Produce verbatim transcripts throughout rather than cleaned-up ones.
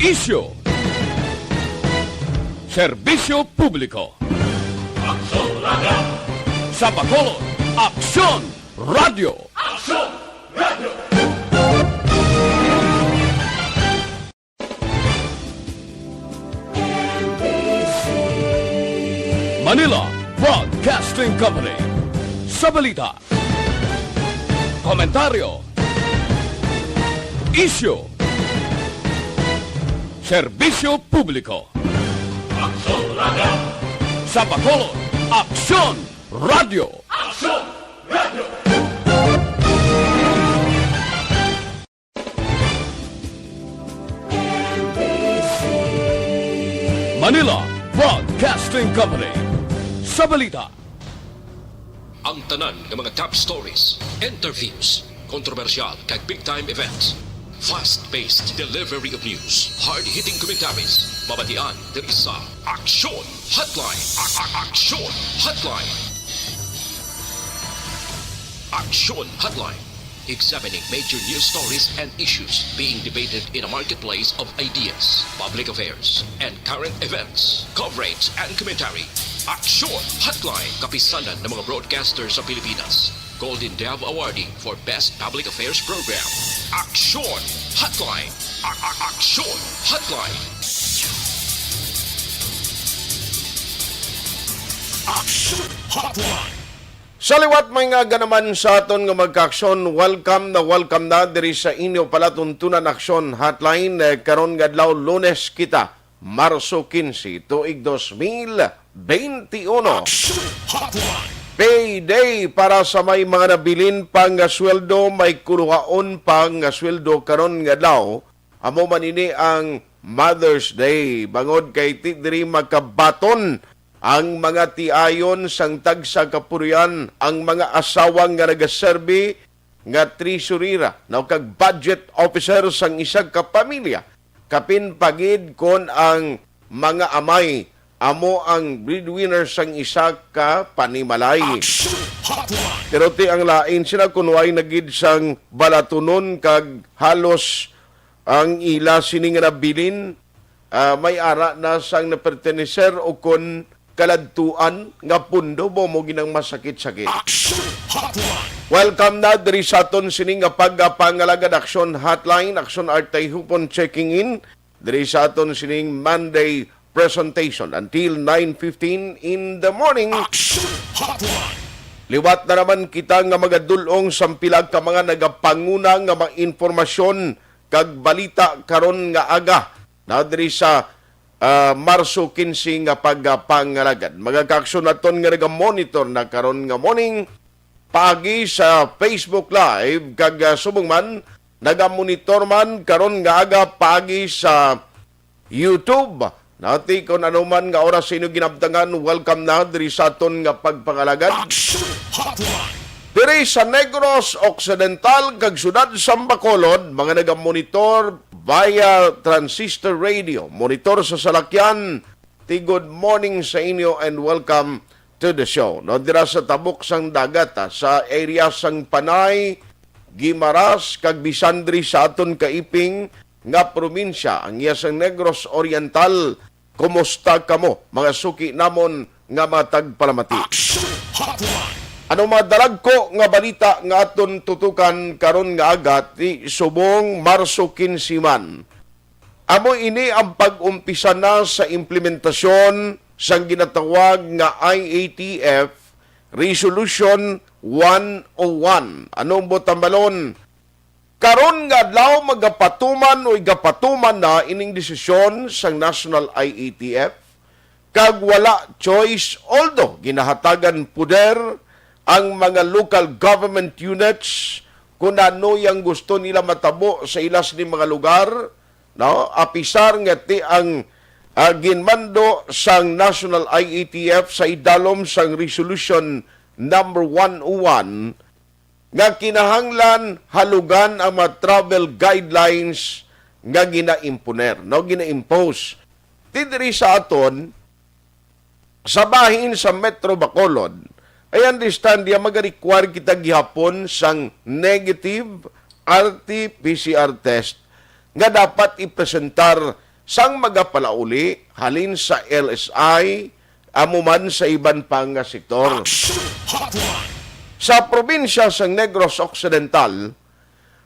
Isyu. Serbisyo publiko. Aksyon Radio. Sa Bacolod, Aksyon Radio. Aksyon Radio. Manila Broadcasting Company. Sa balita, komentaryo, isyu, serbisyo publiko. Aksyon Radio. Sa Bacolod, Aksyon Radio. Aksyon Radio. Manila Broadcasting Company. Sa balita, ang tanan nga mga top stories, interviews, kontrobersyal kag big time events. Fast-paced delivery of news, hard-hitting commentaries, mabatian diri sa Aksyon Hotline. A- a- Aksyon Hotline. Aksyon Hotline. Examining major news stories and issues being debated in a marketplace of ideas, public affairs, and current events. Coverage and commentary. Aksyon Hotline. Kapisanan ng mga broadcaster sa Pilipinas. Golden Dove Awardee for Best Public Affairs Program. Aksyon Hotline. A- a- Aksyon Hotline. Aksyon Hotline. Sa liwat, maayong aga naman sa aton nga magkaaksyon. Welcome na welcome na diri sa inyo palatuntunan Aksyon Hotline. Eh, karon nga adlaw, Lunes kita, Marso quince, tuig dos mil veintiuno. Aksyon Hotline. Payday para sa may mga nabilin pa nga sweldo, may kuluhaon pa nga sweldo karon nga adlaw. Amo man ini ang Mother's Day. Bangod kay ti diri makabaton ang mga tiayon sang tagsa ka puloy-an, ang mga asawa nga nagaserbi nga treasurera, no, kag budget officer sang isa ka pamilya, kapin pa gid kon ang mga amay amo ang breadwinner sang isa ka panimalay. Action Hotline. Pero ti ang lain sila kun way na gid sang balatunon kag halos ang ila sini nga nabilin, ah, may ara na sang naperteneser o kon kaladtuan nga pundo, ba mo ginang masakit-sakit. Action Hotline. Welcome na diri sa aton sini nga pagpangalagad Action Hotline, Action Artay Hupon checking in diri sa aton sining Monday presentation until nine fifteen in the morning. Action Hotline. Liwat na naman kita nga magadul-ong sang pila ka mga nagapanguna nga mga impormasyon kag balita karon nga aga na diri sa, ah, Marso quince nga pagpangalagad. Mga kaaksyon naton nga naga-monitor na karon nga morning, paagi sa Facebook Live, kag, ah, subong man, nagamonitor man karon nga aga paagi sa YouTube. Nati, kung ano man nga oras sa inyo ginabtangan, welcome na diri sa aton nga pagpangalagad. Action Hotline. Diri sa Negros Occidental kag siyudad sang Bacolod, mga nagamonitor via transistor radio, monitor sa salakyan, ti good morning sa inyo and welcome to the show. No, dira sa tabok sang dagat, ah, sa area sang Panay, Guimaras, kag bisan diri sa aton kaiping nga probinsya, ang iya sang Negros Oriental. Kumusta kamo, mga suki namon nga mga tagpalamati? Action Hotline. Ano mga dalagko nga balita nga aton tutukan karon nga aga, ti subong Marso quince man? Amo ini ang pag-umpisa na sa implementasyon sang ginatawag nga I A T F Resolution one oh one. Ano ang buot hambalon? Karon nga adlaw, magapatuman o igapatuman na ining desisyon sang National I A T F, kag wala choice, although ginahatagan poder ang mga local government units kung ano yang gusto nila matabo sa ila sini mga lugar, no? Apisar nga ti ang, ah, ginmando sang National I A T F sa idalom sang Resolution Number one oh one, nga kinahanglan halugan ang mga travel guidelines nga ginaimponer, no, gina-impose. Ti diri sa aton, sa bahin sa Metro Bacolod, I understand diya magarequire kita gihapon sang negative R T P C R test nga dapat ipresentar sang magapalauli halin sa L S I, amo man sa iban pa nga sektor. Action Hotline. Sa probinsya sang Negros Occidental,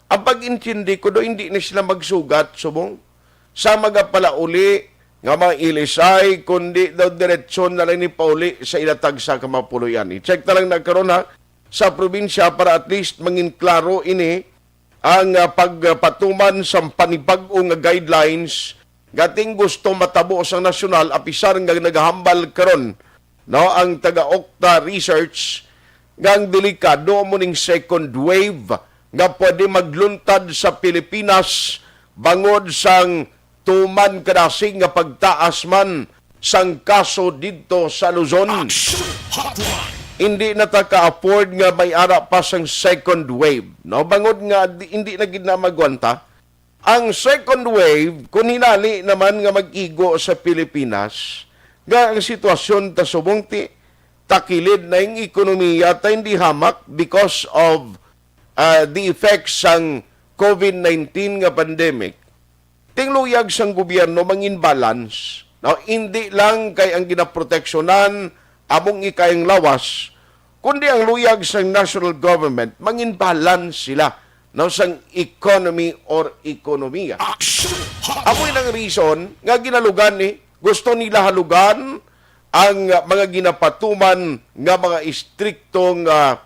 ang pag-intindi ko do, hindi na sila magsugat subong sa magapalauli nga mga L S I, kundi daw diretso na lang ni pauli sa ila tagsa ka mga puloy-an. I-check na lang na karon, ha, sa probinsya para at least mangin klaro ini ang, ah, pagpatuman sang panibag-o nga guidelines nga ating gusto matabo sang nasyonal, apisar nga nagahambal karon, no, ang taga Octa Research nga ang delikado mo ning second wave nga pwede magluntad sa Pilipinas bangod sang tuman kadasig nga pagtaas man sang kaso didto sa Luzon. Action Hotline. Hindi na ta ka-afford nga may ara pa sang second wave, no? Bangod nga di, hindi na gid na magwanta. Ang second wave, kung hinali naman nga mag-igo sa Pilipinas, nga ang sitwasyon ta subong ti takilid na yung ekonomiya ta hindi hamak because of, ah, the effects sang COVID nineteen nga pandemic. Ting luyag sang gobyerno mangin balance, no? Hindi lang kay ang ginaproteksyonan among ikayang lawas, kundi ang luyag sang national government mangin balance sila, no, sang economy or ekonomiya. Action Hotline. Amoy nang reason nga ginalugan ni, gusto nila halugan ang mga ginapatuman nga mga istriktong, ah,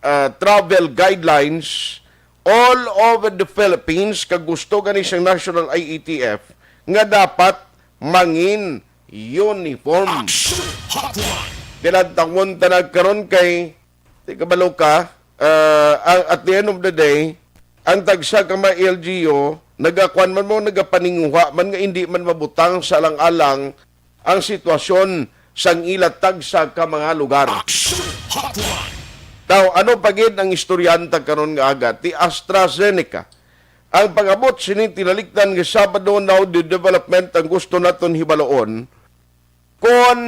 ah, travel guidelines all over the Philippines, kag gusto gani sang National I A T F nga dapat mangin uniform. Action Hotline. Dilantangon ta na karon kay, di kabalo ka, ah, ang, at the end of the day, ang tagsa ka mga L G U, nagakuan man mo, nagapaninguha man nga hindi man mabutang sa alang-alang ang sitwasyon sang ila tagsa ka mga lugar. Action Hotline. Now, ano pa gid ang istoryahan ta karon nga aga? Ti AstraZeneca. Ang pag-abot sini tinalikdan nga Sabado, now the development ang gusto naton hibaloon. Kon,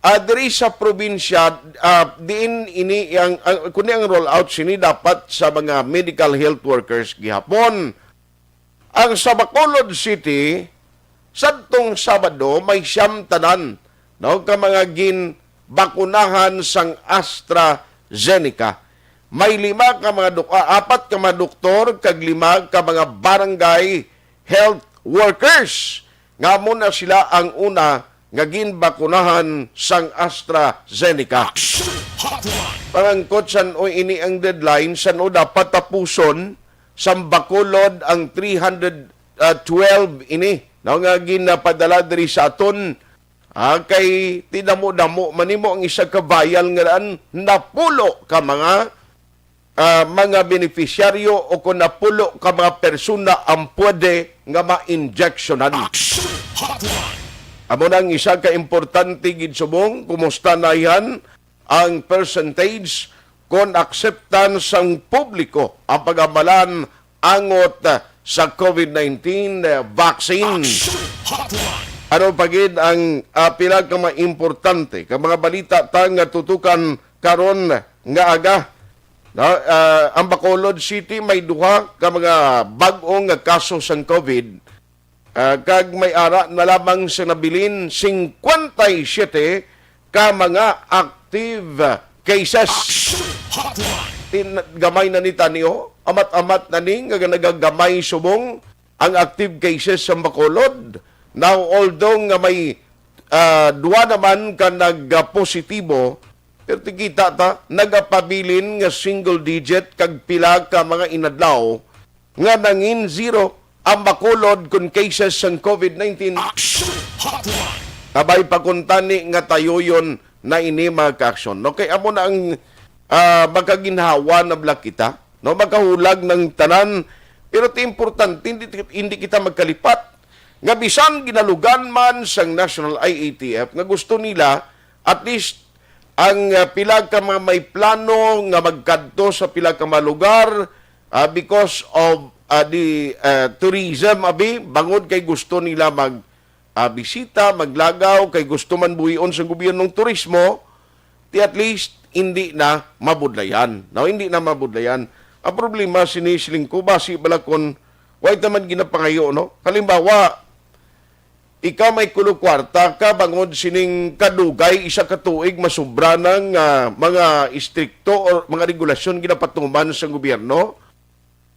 ah, diri sa probinsya, ah, diin ini ang, ang, kundi ang rollout sini dapat sa mga medical health workers gihapon. Ang sa Bacolod City, sadtong Sabado, may siyam tanan, no, ka mga ginbakunahan sang AstraZeneca. May lima ka mga duk-, ah, apat ka mga doktor kag lima ka mga barangay health workers nga amo na sila ang una nga ginbakunahan sang AstraZeneca. Action Hotline. Pangangkot, san-o ini ang deadline, san-o dapat tapuson sang Bacolod ang three hundred twelve ini, no, nga ginapadala diri sa aton. Ah, kay ti damo-damo man nimo ang isa ka vial nga daan, napulo ka mga, ah, mga benepisyaryo o kon napulo ka mga persona ang pwede nga ma-injectionan. Action Hotline. Amo na ang isa ka importante gid subong, kumusta na yan ang percentage kon akseptan sang publiko ang pag-amalan angot, ah, sa COVID nineteen, eh, vaccine. Action Hotline. Ano pa gid ang, ah, pila ka mga importante ka mga balita ta nga tutukan karon nga aga? No, ah, ang Bacolod City may duha ka mga bag-o nga kaso sang COVID, ah, kag may ara na lamang sa nabilin singkwenta y siyete ka mga active cases. Action Hotline. Tin-, gamay na ni tani, oh. Amat-amat na ni nga nagagamay subong ang active cases sa Bacolod. Now, although nga may, ah, duwa naman ka nagpositibo, pero tikita ta, nagapabilin nga single digit kag pila ka mga inadlaw nga nangin zero ang Bacolod kon cases sang COVID nineteen. Action Hotline. Kabay pa kuntani nga tayuyon na ini, mga kaaksyon, no? Kay amo na ang, ah, makaginhawa na bala kita, no? Makahulag ng tanan, pero ti importante, hindi, hindi kita magkalipat nga bisan ginalugan man sang National I A T F nga gusto nila at least ang, ah, pila ka mga may plano nga magkadto sa pila ka mga lugar, ah, because of, ah, the, ah, tourism, abi, bangod kay gusto nila mag, ah, bisita, maglagaw, kay gusto man buhion sa gobyernong turismo, ti at least hindi na mabudlayan. No, hindi na mabudlayan. Ang problema sini, siling ko, basi bala kon way ta man ginapangayo, no? Halimbawa, ikaw may kulo kwarta ka bangod sining kadugay, isa ka tuig, masubra na nga mga istrikto or mga regulasyon ginapatuman sa gobyerno.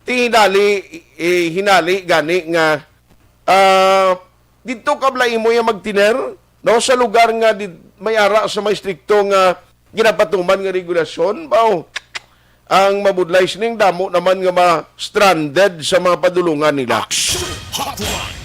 Ti hinali, eh, hinali gani nga, ah, didto ka bala imo ya magtiner, no? Sa lugar nga di, may ara sa may istrikto nga ginapatuman nga regulasyon, baw, ang mabudlay sining damo naman nga ma-stranded sa mga padulungan nila. Action Hotline.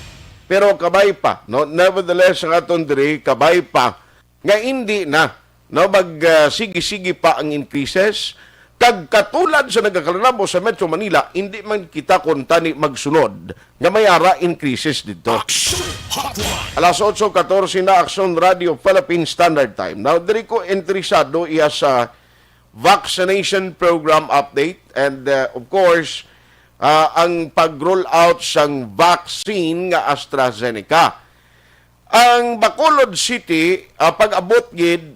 Pero kabay pa, no? Nevertheless, ang aton diri, kabay pa nga indi na, no, mag, ah, sige-sige pa ang increases. Kag katulad sa nagakalarabo sa Metro Manila, hindi man kita kuntani magsunod nga may ara increases dito. Action Hotline. Alas otso katorse na, Action Radio Philippine Standard Time. Now, diri ko interesado iya sa vaccination program update and, uh, of course, uh, ang pag-roll out sang vaccine nga AstraZeneca. Ang Bacolod City, uh, pag-abot gid,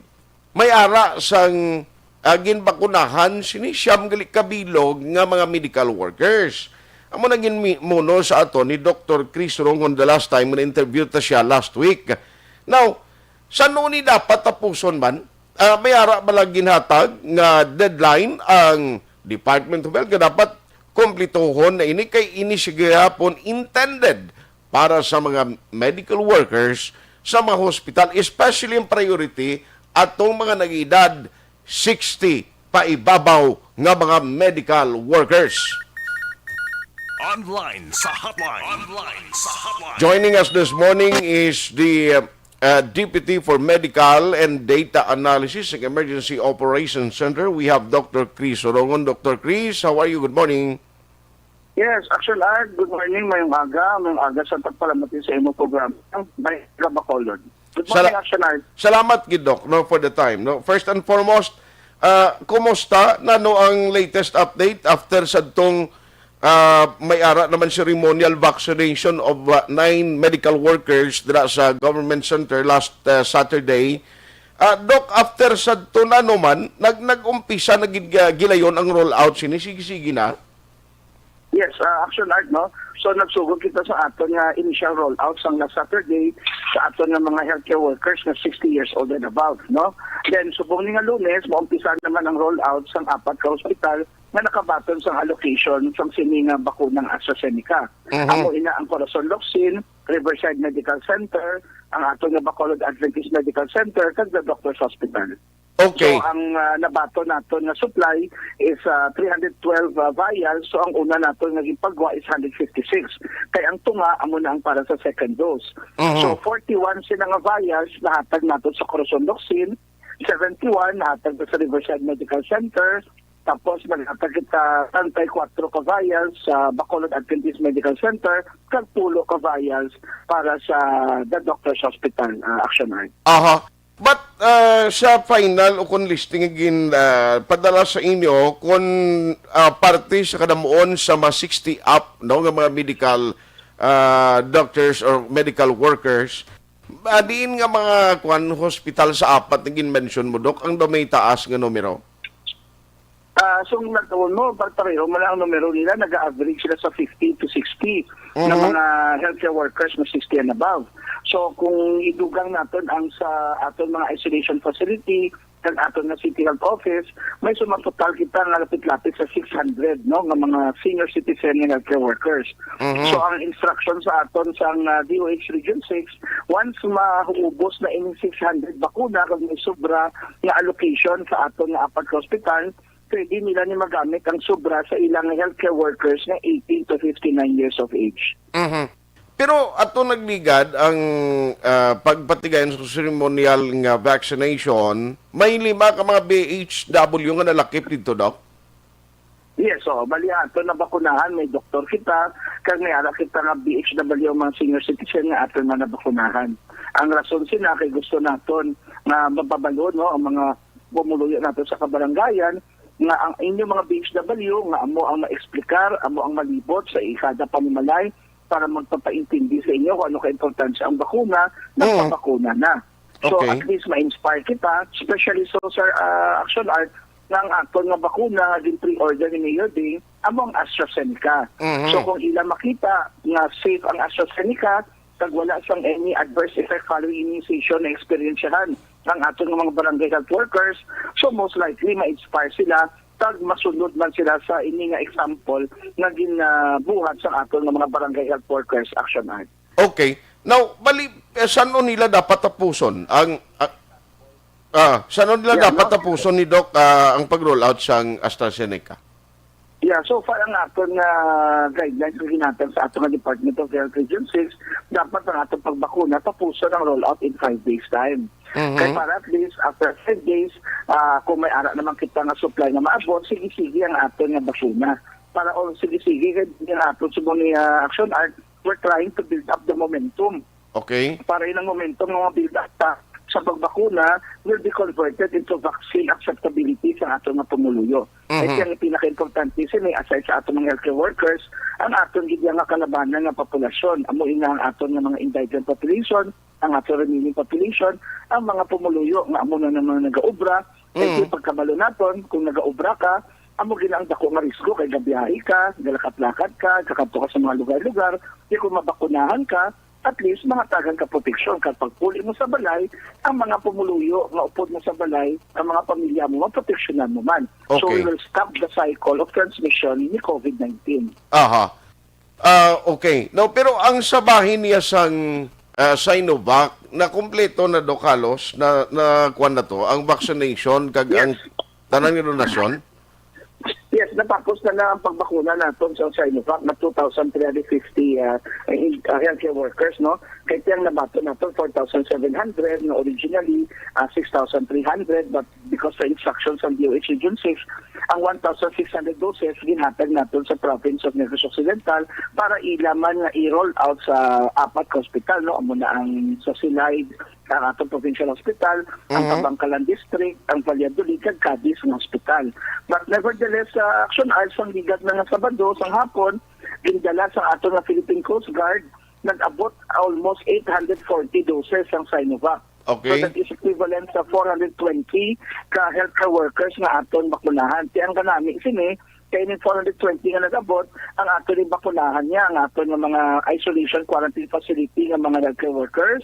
may ara sang, uh, ginbakunahan sini siyam gali ka bilog nga mga medical workers. Amo na ginmuno sa aton ni Doktor Chris Rongon the last time nga na-interview ta siya last week. Now, san-o ni dapat tapuson man? Ah, may ara bala ginhatag nga deadline ang Department of Health nga dapat kumplituhon na ini, kay ini siya gihapon intended para sa mga medical workers sa mga hospital, especially ang priority atong mga nag-edad sixty paibabaw nga mga medical workers. Online sa hotline. Online sa hotline. Joining us this morning is the, uh, uh, Deputy for Medical and Data Analysis and Emergency Operations Center. We have Doctor Chris Sorongon. Doctor Chris, how are you? Good morning. Yes, Action Art, good morning, mayong aga, mayong aga sa pagpalamati sa imong programa. May Bacolod. Good morning, Sala- Action Art. Salamat gid, Doc, no, for the time, no. First and foremost, ah, kumusta? Nano ang latest update after sadtong, ah, may ara naman ceremonial vaccination of, ah, nine medical workers dira sa government center last, ah, Saturday? Ah, Doc, after sadto nano man, nag-, nag-umpisa na gid, ah, gilayon ang rollout sini? Sige-sige na. Yes, ah, Action Art, no? So, nagsugod kita sa aton nga initial rollout sang last Saturday sa aton nga mga healthcare workers nga sixty years old and above, no? Then, subong ni nga Lunes, maumpisa naman ang rollout sang apat ka hospital nga nakabaton sang allocation sang sini nga bakunang AstraZeneca. Mhm. Amo ina ang Corazon Locsin, Riverside Medical Center, ang aton nga Bacolod Adventist Medical Center, kag The Doctors Hospital. Okay. So, ang, ah, nabaton naton nga supply is, ah, three hundred twelve, ah, vials. So, ang una naton nga ginpagwa is hundred fifty-six. Kay ang tunga, amo na ang para sa second dose. Mhm. So, forty-one sila nga vials nahatag naton sa Corazon Locsin, seventy-one nahatag sa Riverside Medical Center, tapos naghatag kita treinta y cuatro ka vials sa Bacolod Adventist Medical Center, kag pulo ka vials para sa The Doctors Hospital, ah, Action Art. Aha. But, ah, sa final o kon listing nga gin, ah, padala sa inyo, kon, ah, parte sa kadamuon sa mga sixty up, no, nga mga medical, ah, doctors or medical workers, ah, diin nga mga, kwan, hospital sa apat nga gin-mention mo, Doc, ang daw may taas nga numero? Ah, so, kung nagtuon mo, par-, pareho man ang numero nila, nag-average sila sa fifty to sixty na Mhm. mga healthcare workers na sixty and above. So, kung idugang naton ang sa aton mga isolation facility, kag aton nga City Health Office, may sumatotal kita nga lapit-lapit sa six hundred, no, nga mga senior citizen nga healthcare workers. Mhm. So, ang instruction sa aton sang, ah, D O H Region six, once maubos na ining six hundred bakuna kag may sobra nga allocation sa aton nga apat ka hospital, pwede nila ni magamit ang sobra sa ilang healthcare workers nga eighteen to fifty-nine years of age. Mhm. Pero ato nagligad ang, ah, pagpatigayon sa ceremonial nga vaccination, may lima ka mga B H W nga nalakip dito, Doc? Yes, oo. Bali, ato nabakunahan, may doktor kita, kag may ara kita nga B H W, mga senior citizen nga ato na nabakunahan. Ang rason sina kay gusto naton nga mapabalo, no, ang mga pumuluyo nato sa kabarangayan nga ang inyong mga B H W nga amo ang maexplikar, amo ang malibot sa ikada panimalay para magpapaintindi sa inyo kung ano kaimportansya ang bakuna, Mm. nagpabakuna na. So, Okay. at least ma-inspire kita, especially so, Sir, ah, Action Art, nga ang aton nga bakuna nga gin-pre-order ni Mayor Ding, amo ang AstraZeneca. Mhm. So, kung ila makita nga safe ang AstraZeneca, kag wala sang any adverse effect following immunization na eksperyensyahan ang aton nga mga barangay health workers. So, most likely, ma-inspire sila kag masunod man sila sa ini nga example nga ginabuhat sang aton nga mga barangay health workers, Action Art. Okay. Now, bali, eh, san-o nila dapat tapuson ang, ah, ah, san-o nila Yeah, dapat no? tapuson ni Doc, ah, ang pag-roll out sang AstraZeneca? Yeah, so far ang aton nga guidelines nga ginhatag sa aton nga Department of Health Region six, dapat ang atong pagbakuna tapuson ang rollout in five days time. Mhm. Kay para at least after five days, ah, kung may ara naman kita nga supply nga maabot, sige-sige ang aton nga bakuna. Para all sige-sige kay ang aton subong ni ah, Action Art, we're trying to build up the momentum. Okay? Para yun ang momentum nga ma-build up ta sa pagbakuna will be converted into vaccine acceptability sa aton nga pumuluyo. Mhm. Ito ang pinaka-importante sini aside sa aton mga healthcare workers, ang aton gid nga kalabanan nga populasyon, amo ina ang aton nga mga indigent population, ang aton remaining population, ang mga pumuluyo nga amo na naman nagaobra. Kay Mhm. pagkabalo naton, kung nagaobra ka, amo gid ang dako nga risgo kay gabiyahe ka, galakat-lakat ka, kakadto ka sa mga lugar-lugar, di kung mabakunahan ka, at least, mangatagan ka proteksyon. Kag pagpuli mo sa balay, ang mga pumuluyo nga upod mo sa balay, ang mga pamilya mo, maproteksyonan mo man. So, Okay. We will stop the cycle of transmission ni COVID nineteen. Aha. Ah, okay. No, pero ang sa bahin niya sang ah, Sinovac, na kompleto na do kalos na, na kuwan na to, ang vaccination kag Yes. ang tanan nga donasyon? Yes, natapos na na ang pagbakuna naton sa Sinovac na two thousand three hundred fifty ah, in- ah, healthcare workers, no? Kay tiyang nabaton naton four thousand seven hundred, no, originally ah, six thousand three hundred, but because sa instructions sa D O H Region six, ang one thousand six hundred doses ginhatag naton sa province of Negros Occidental para ila man nga i-roll out sa apat ka hospital, no? Amo na ang sa Silay, ang atong provincial hospital, ang Mhm. Kabankalan District, ang Valladolid, kag Cadiz nga hospital. But nevertheless, sa Action Arts, ang ligat na nga Sabado, sang hapon, gindala sa aton nga Philippine Coast Guard, nag-abot almost eight hundred forty doses ang Sinovac. Okay. So that is equivalent sa four hundred twenty ka healthcare workers nga aton bakunahan. Ti ang kanami sini, kay ning four hundred twenty nga nag-abot, ang aton ni bakunahan niya, ang aton nga mga isolation quarantine facility nga mga healthcare workers,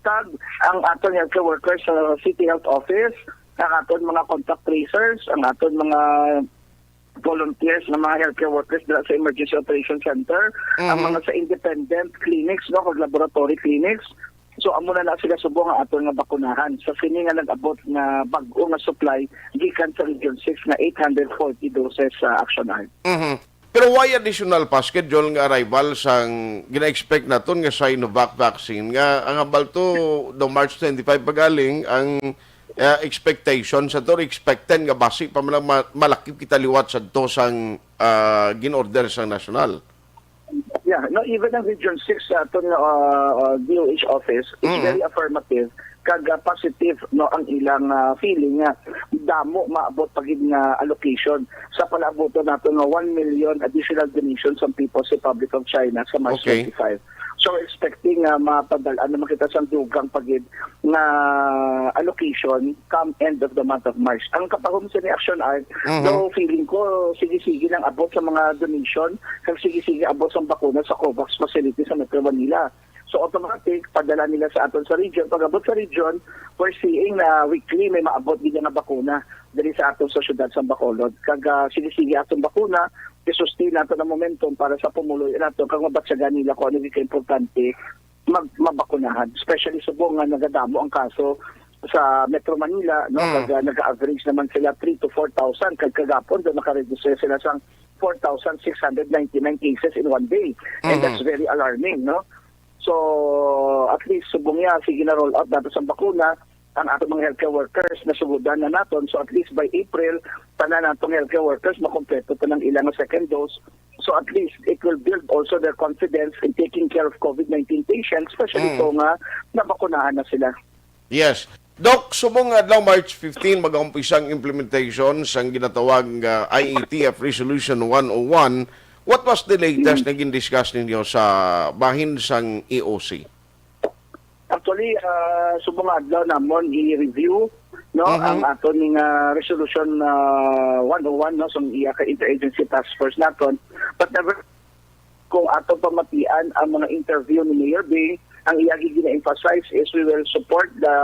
kag ang aton healthcare workers sa City Health Office, ang aton mga contact tracers, ang aton mga volunteers nga mga healthcare workers dira sa Emergency Operation Center, ang Mhm. mga sa independent clinics, no, kag laboratory clinics. So, amo na na sila subong nga aton nga bakunahan sa sini nga nag-abot nga bag-o nga supply gikan sa Region six nga eight hundred forty doses sa Action Art. Mhm. Pero why additional pa schedule nga arrival sang gina-expect naton nga Sinovac vaccine nga ang hambal to do March twenty-five pagaling ang ah, expectation sa to, expected nga basi pa man lang ma- malakip kita liwat sa to sang ah, gin-order sang national. Yeah, no, even ang Region six sa aton nga uh, uh, D O H office is Mhm. very affirmative kag uh, positive, no, ang ilang uh, feeling nga damo maabot pa gid nga allocation sa palaabuton nato nga one million additional donations sa People's Republic of China sa March Okay. twenty-five. So we're expecting nga mapadal-an naman kita sa dugang pa gid nga allocation come end of the month of March. Ang kapahom sa ni Action Art, Mhm. though feeling ko sige-sige nang abot sa mga donation, kag sige-sige abot sa bakuna sa COVAX facility sa Metro Manila. So automatic, padala nila sa aton sa region. Pag abot sa region, we're seeing na weekly may maabot gid nga bakuna diri sa aton sa syudad sa Bacolod. Kag ah, sige-sige aton bakuna, i-sustain nato ang momentum para sa pumuloy nato kag mabatyagan nila kung ano gid ka importante mag mabakunahan, especially subong nga nagadamo ang kaso sa Metro Manila, no? Mm. Kag ah, nag-average naman sila three to four thousand, kag kagapon daw nakaregister sila sang four thousand six hundred ninety-nine cases in one day. And Mhm. That's very alarming, no? So, at least subong niya, sige na roll out nato sa bakuna ang ato mga healthcare workers na sugudan na naton. So at least by April, tanan natong healthcare workers makompleto tanan ilang second dose. So at least it will build also their confidence in taking care of COVID nineteen patients, especially Mm. to nga nabakunahan na sila. Yes. Doc, subong nga adlaw March fifteen mag-umpisa ang implementation sang ginatawag nga I A T F Resolution one oh one. What was the latest na gin-discuss ninyo sa bahin sang E O C? Actually, ah, subong nga adlaw namon i-review, no, Mhm. ang ato ning ah, resolution ah, one oh one, no, sa iya ka interagency task force naton. But never kung ato pamatian ang mga interview ni Mayor Bing, Ang iya gina-emphasize is we will support the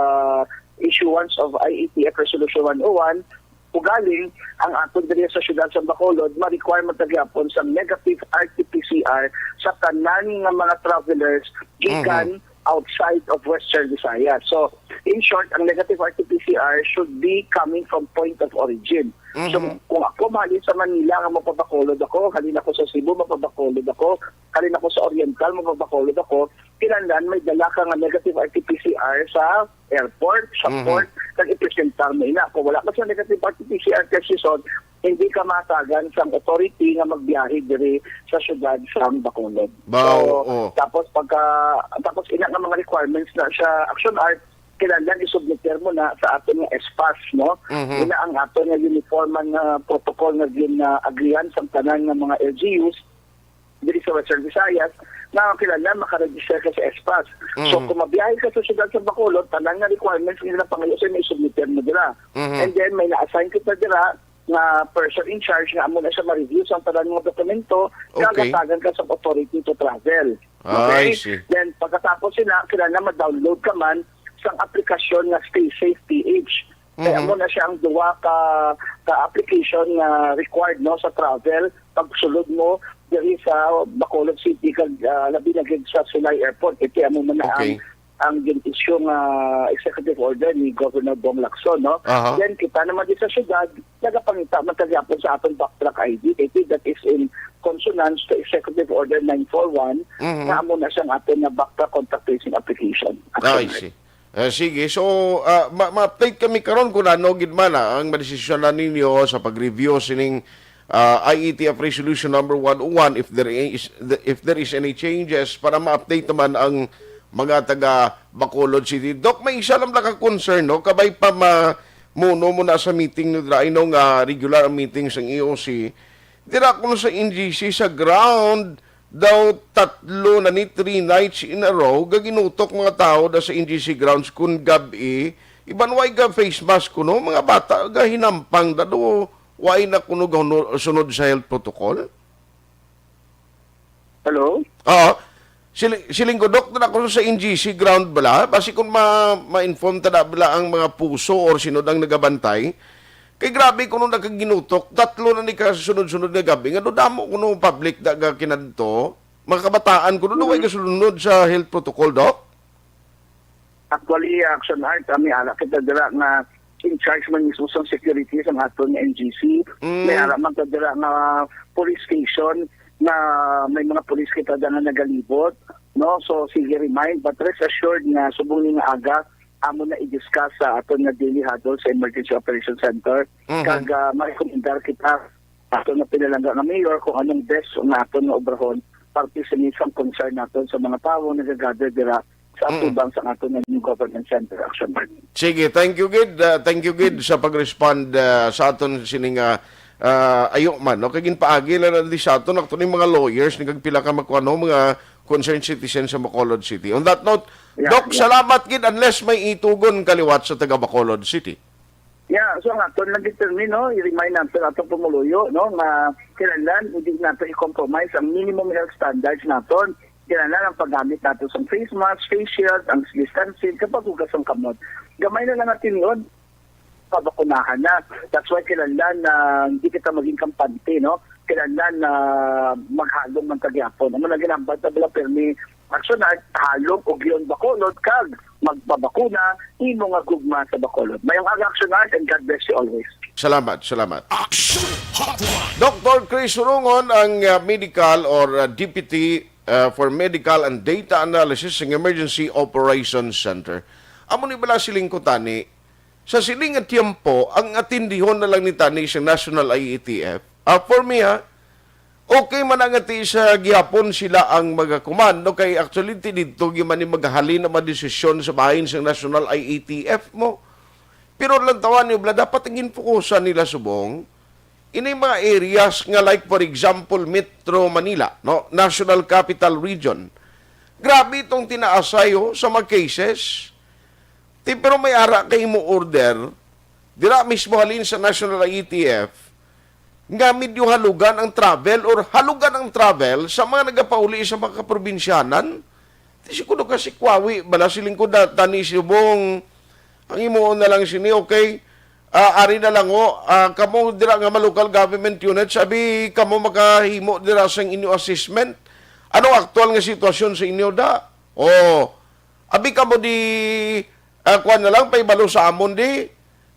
issuance of I A T F Resolution one oh one. Ugaling, ang aton diri sa siyudad sa Bacolod, ma-require man ta gyapon sa negative R T P C R sa tanan nga mga travelers gikan Mhm. outside of Western Visayas. So, in short, ang negative R T P C R should be coming from point of origin. So, Mhm. kung ako mahalin sa Manila nga mapabacolod ako, halin ako sa Cebu, mapabacolod ako, halin ako sa Oriental, mapabacolod ako, kinahanglan may dala ka nga negative R T P C R sa airport, sa Mhm. port, kag ipresentar mo ina. Kung wala ka sa negative R T P C R test result, hindi ka matagan sang authority nga magbiyahe diri sa siyudad sang Bacolod. Ba, So, oo. tapos pagka, tapos ina nga mga requirements na siya, Action Art, kinahanglan isubmiter mo na sa aton nga S PAS, no? Mhm. Ina ang aton nga uniform nga protocol nga gin-, ah, agreean sang tanan nga mga L G Us diri sa Western Visayas nga kinahanglan makaregister ka sa S PAS. So, Mhm. kung mabiyahe ka sa siyudad sa Bacolod, tanan nga requirements nga ginapangayo sa imo, isubmiter mo dira. Mhm. And then, may na-assign kita dira nga person in charge nga amo na siya ma-review sa tanan nga dokumento, Okay. kagatagan ka sa authority to travel. I Okay? see. Then, pagkatapos sina, kinahanglan ma-download ka man sa aplikasyon nga Stay Safe P H. Kaya Mhm. amo na siya ang duwa ka, ka application nga required, no, sa travel pagsulod mo diri sa Bacolod City kag, ah, labi na gid sa Silay Airport. Iti amo man na Okay. ang, ang gin-issue nga executive order ni Governor Bong Lacson, no? Aha. Then kita naman di sa syudad, nagapangita man ta gyapon sa aton backtrack I D. Iti that is in consonance to Executive Order nine four one, Mhm. nga amo na siyang aton nga backtrack contact tracing application. I Action see. Eh, sige. So, ah, ma-, ma-update kami karon kung ano gid man, ah, ang madesisyonan ninyo sa pag-review sining, ah, I A T F Resolution Number one oh one, if there is, if there is any changes, para ma-update naman ang mga taga Bacolod City. Doc, may isa lang lang ka concern, no? Kabay pa ma-, muno mo na sa meeting, no, dira, I know nga regular ang meeting sa E O C. Dira kuno sa N G C sa ground, daw tatlo na ni, three nights in a row, gaginutok mga tao da sa N G C grounds kun gab-i, iban way ga face mask kuno, mga bata gahinampang da do, way na kuno gahunol-, sunod sa health protocol? Hello? Oo. Sili-, siling ko, Doc, na ako sa N G C ground bala, basi kung ma-, ma-inform ta na bala ang mga puso or sino ang nagabantay, Kay grabe kuno nakaginutok, tatlo na ni ka sunod-sunod nga gabi, nga dudamo kuno public da ga kinadto, mga kabataan kuno, do way Mm. kasunod sa health protocol, Doc? Actually, Action Art, ah, may ara kita dira nga in charge man mismo sa security sa aton nga N G C. Mm. May ara man ta dira nga police station nga may mga police kita da nga nagalibot, no? So, sige, remind, but rest assured nga subong ni nga aga, amo na i-discuss sa aton nga daily huddle sa Emergency Operations Center. Mhm. Kag, ah, marekomendar kita aton nga pinalangga nga mayor kung anong best nga aton nga obrahon parte sa mismong concern naton sa mga tawo nga nagagather dira sa Mm. atubang sa aton nga new government center, Action Art. Sige, thank you gid, ah, thank you gid sa pag-respond, ah, sa aton sining, ah, ah, ayo man, no? Kay ginpaagi lang na di sa aton, actually, mga lawyers, nagagpila ka makuha, no? Mga concerned citizens sa Bacolod City. On that note, Yeah, Doc, yeah. salamat gid unless may itugon ka liwat sa taga Bacolod City. Yeah, so ang aton lang determine, no, i-remind natin atong pumuluyo, no, nga kinahanglan hindi natin i-compromise ang minimum health standards naton. Kinahanglan ang paggamit nato sa face mask, face shield, ang distancing, kapag hugas ang kamot. Gamay na lang ang tiniod, pabakunahan na. That's why kinahanglan na hindi kita maging kampante, no? Kinahanglan na maghalong man ta gyapon. Amo na ginambal ta bala, pirmi, Action Art, halong ug yun Bacolod, kag magpabakuna, imo nga gugma sa Bacolod. Mayong aga, Action Art, and God bless you always. Salamat, salamat. Action Hotline. Doctor Chris Surungon ang, uh, medical or, uh, deputy, uh, for medical and data analysis ng Emergency Operations Center. Amo ni bala siling ko tani, sa siling nga tiyempo, ang atindihon na lang ni tani sa National I A T F. Ah, for me, ha, okay man ang ati sa gihapon sila ang magakuman, no? Kay actually, ti didto gyud man ni maghalin ang mga desisyon sa bahin sa National I A T F mo. Pero lang tawan niyo, bla, dapat ang ginfokusan nila subong, ini mga areas nga, like, for example, Metro Manila, no? National Capital Region. Grabe itong tinaasay, oh, sa mga cases. Ti, pero may ara kay mo order, dira mismo halin sa National I A T F, nga medyo halugan ang travel or halugan ang travel sa mga nagapauli sa mga kaprobinsyanan. Siguro kasi kwawi bala, siling ko, da-, tani subong, ang imo na lang sini, okay? Ah, ari na lang, oh, ah, kamo dira nga mga local government units, abi kamo makahimo dira sang inyo assessment. Ano aktual nga sitwasyon sa inyo da? Oh, abi kamo di, ah, kuwan na lang, paibalo sa amon di.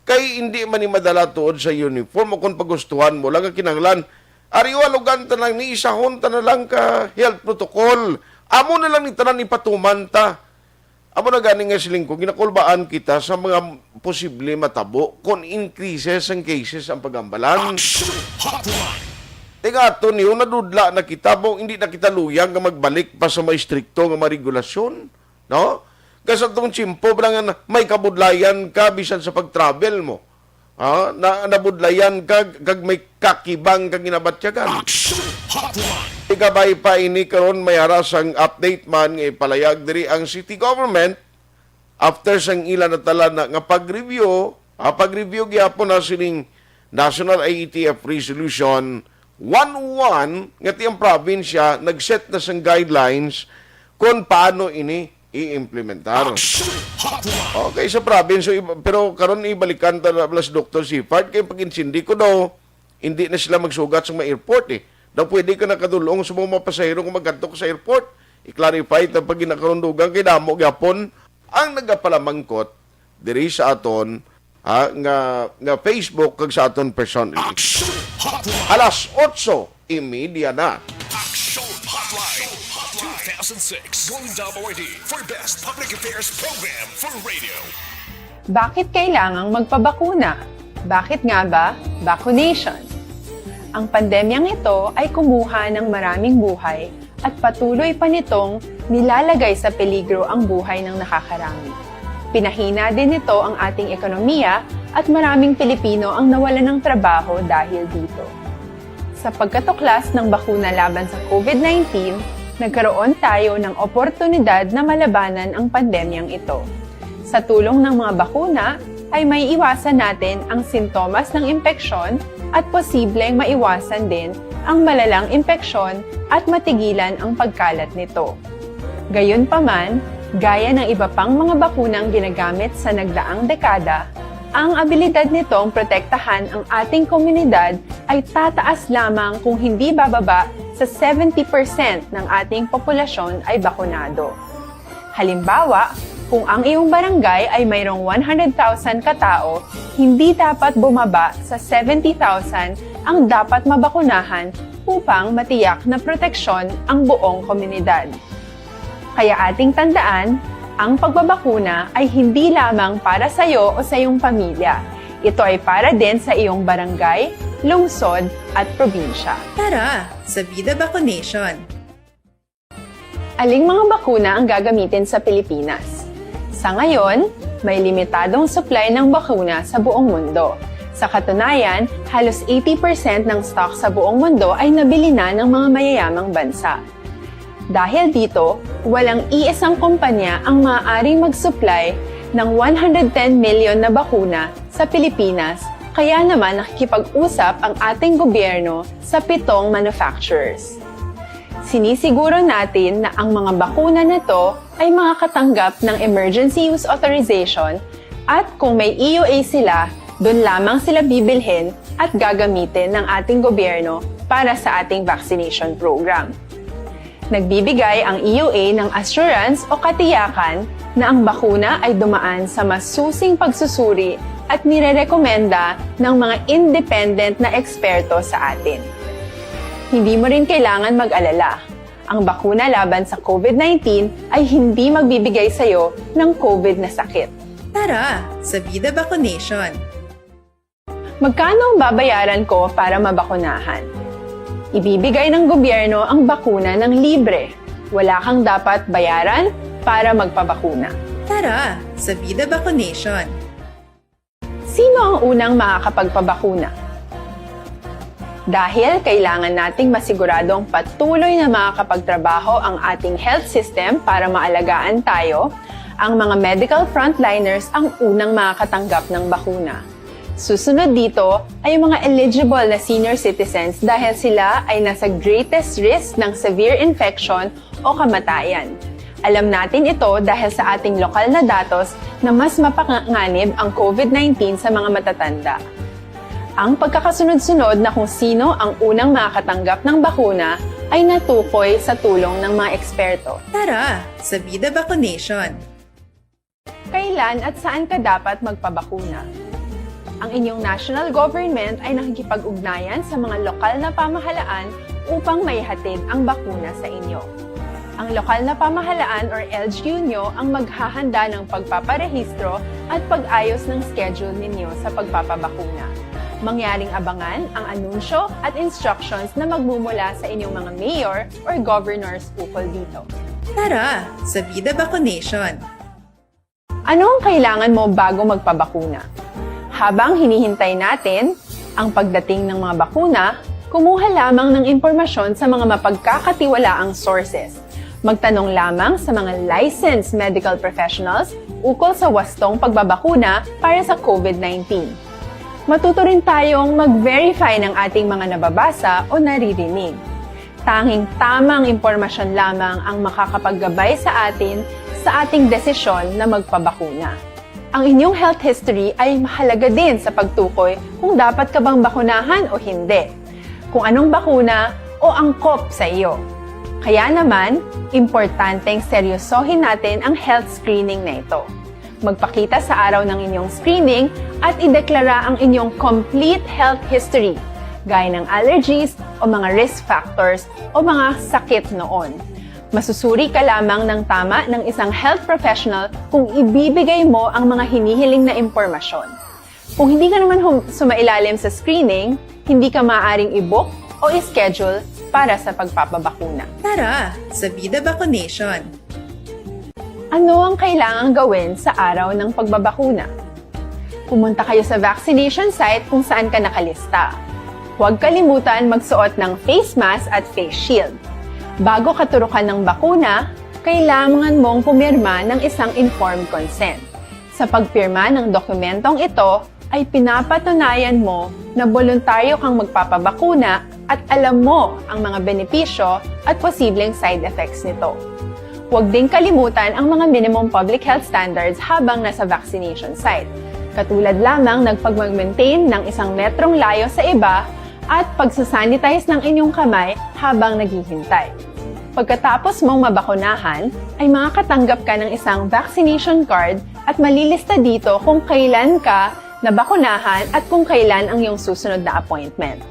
Kay hindi man ni madala tuod sa uniform o kung pagustuhan mo lang ang kinahanglan. Ari, walugan ta lang ni, isahon ta na lang ka health protocol. Amo na lang ni tanan ipatuman ta. Amo na gani nga siling ko, ginakulbaan kita sa mga posible matabo kung increases ang cases ang pagambalan. Action Hotline. Tingato niyo, nadudla na kita, mo hindi na kita luyag nga magbalik pa sa mga istrikto nga mga regulasyon, no? Kasi atong tiyempo, bala nga may kabudlayan ka bisan sa pag-travel mo. Ha? Na, nabudlayan ka, kag may kakibang ka ginabatyagan. Action Hotline. Ikabay pa ini karon, may ara sang update man nga ipalayag diri ang city government after sang ila natala na nga pag-review, ah, pag-review gyapon na sining National I E T F Resolution one one, nga ti ang probinsya nag-set na sang guidelines kung paano ini i-implementar. Action Hotline. Okay, sa province, so, iba-, pero karon ibalikan ta na bala si Doktor Sifard, kay pag-intindi ko daw, hindi na sila magsugat sa mga airport eh. Daw pwede ka nakadulong sa mga pasahero kung magkadto ka sa airport. I-clarify ta pag ginakarundugan kay damo gyapon ang nagapalamangkot diri sa aton, ha, nga, nga Facebook kag sa aton personally. Action Hotline. Alas otso y media na. Action Hotline two thousand six Golden Dove Awardee for Best Public Affairs Program for Radio. Bakit kailangang magpabakuna? Bakit nga ba vaccination? Ang pandemyang ito ay kumuha ng maraming buhay at patuloy pa nitong nilalagay sa peligro ang buhay ng nakakarami. Pinahina din nito ang ating ekonomiya at maraming Pilipino ang nawalan ng trabaho dahil dito. Sa pagkatuklas ng bakuna laban sa COVID nineteen, nagkaroon tayo ng oportunidad na malabanan ang pandemyang ito. Sa tulong ng mga bakuna, ay maiiwasan natin ang sintomas ng impeksyon at posibleng maiwasan din ang malalang impeksyon at matigilan ang pagkalat nito. Gayunpaman, gaya ng iba pang mga bakunang ginagamit sa nagdaang dekada, ang abilidad nitong protektahan ang ating komunidad ay tataas lamang kung hindi bababa sa seventy percent ng ating populasyon ay bakunado. Halimbawa, kung ang iyong barangay ay mayroong one hundred thousand katao, hindi dapat bumaba sa seventy thousand ang dapat mabakunahan upang matiyak na proteksyon ang buong komunidad. Kaya ating tandaan, ang pagbabakuna ay hindi lamang para sa iyo o sa iyong pamilya. Ito ay para din sa iyong barangay, lungsod, at probinsya. Tara, sa Vida Vaccination! Aling mga bakuna ang gagamitin sa Pilipinas? Sa ngayon, may limitadong supply ng bakuna sa buong mundo. Sa katunayan, halos eighty percent ng stock sa buong mundo ay nabili na ng mga mayayamang bansa. Dahil dito, walang iisang kumpanya ang maaaring mag-supply ng one hundred ten million na bakuna sa Pilipinas, kaya naman nakikipag-usap ang ating gobyerno sa pitong manufacturers. Sinisiguro natin na ang mga bakuna na to ay makakatanggap ng emergency use authorization at kung may E U A sila, doon lamang sila bibilhin at gagamitin ng ating gobyerno para sa ating vaccination program. Nagbibigay ang E U A ng assurance o katiyakan na ang bakuna ay dumaan sa masusing pagsusuri at nirerekomenda ng mga independent na eksperto sa atin. Hindi mo rin kailangan mag-alala. Ang bakuna laban sa COVID nineteen ay hindi magbibigay sa iyo ng COVID na sakit. Tara, sa Vida Vaccination! Magkano ang babayaran ko para mabakunahan? Ibibigay ng gobyerno ang bakuna ng libre. Wala kang dapat bayaran para magpabakuna. Tara, sa Vida Vaccination! Sino ang unang makakapagpabakuna? Dahil kailangan nating masiguradong patuloy na makakapagtrabaho ang ating health system para maalagaan tayo, ang mga medical frontliners ang unang makakatanggap ng bakuna. Susunod dito ay ang mga eligible na senior citizens dahil sila ay nasa greatest risk ng severe infection o kamatayan. Alam natin ito dahil sa ating lokal na datos na mas mapanganib ang COVID nineteen sa mga matatanda. Ang pagkakasunod-sunod na kung sino ang unang makakatanggap ng bakuna ay natukoy sa tulong ng mga eksperto. Tara, sa Bida Vacunation! Kailan at saan ka dapat magpabakuna? Ang inyong national government ay nakikipag-ugnayan sa mga lokal na pamahalaan upang maihatid ang bakuna sa inyo. Ang lokal na pamahalaan or L G U nyo ang maghahanda ng pagpaparehistro at pag-ayos ng schedule ninyo sa pagpapabakuna. Mangyaring abangan ang anunsyo at instructions na magmumula sa inyong mga mayor or governors ukol dito. Tara, sa Bida Vacunation! Ano ang kailangan mo bago magpabakuna? Habang hinihintay natin ang pagdating ng mga bakuna, kumuha lamang ng impormasyon sa mga mapagkakatiwalaang sources. Magtanong lamang sa mga licensed medical professionals ukol sa wastong pagbabakuna para sa COVID nineteen. Matuto rin tayong mag-verify ng ating mga nababasa o naririnig. Tanging tamang impormasyon lamang ang makakapaggabay sa atin sa ating desisyon na magpabakuna. Ang inyong health history ay mahalaga din sa pagtukoy kung dapat ka bang bakunahan o hindi, kung anong bakuna o angkop sa iyo. Kaya naman, importanteng seryosohin natin ang health screening na ito. Magpakita sa araw ng inyong screening at ideklara ang inyong complete health history, gaya ng allergies o mga risk factors o mga sakit noon. Masusuri ka lamang ng tama ng isang health professional kung ibibigay mo ang mga hinihiling na impormasyon. Kung hindi ka naman hum- sumailalim sa screening, hindi ka maaaring i-book o i-schedule para sa pagpapabakuna. Tara, sa Bida Vacunation! Ano ang kailangang gawin sa araw ng pagbabakuna? Pumunta kayo sa vaccination site kung saan ka nakalista. Huwag kalimutan magsuot ng face mask at face shield. Bago katurukan ng bakuna, kailangan mong pumirma ng isang informed consent. Sa pagpirma ng dokumentong ito, ay pinapatunayan mo na boluntaryo kang magpapabakuna at alam mo ang mga benepisyo at posibleng side effects nito. Huwag ding kalimutan ang mga minimum public health standards habang nasa vaccination site, katulad lamang ng pagmag-maintain ng isang metrong layo sa iba at pagsasanitize ng inyong kamay habang naghihintay. Pagkatapos mong mabakunahan, ay makakatanggap ka ng isang vaccination card at malilista dito kung kailan ka nabakunahan at kung kailan ang iyong susunod na appointment.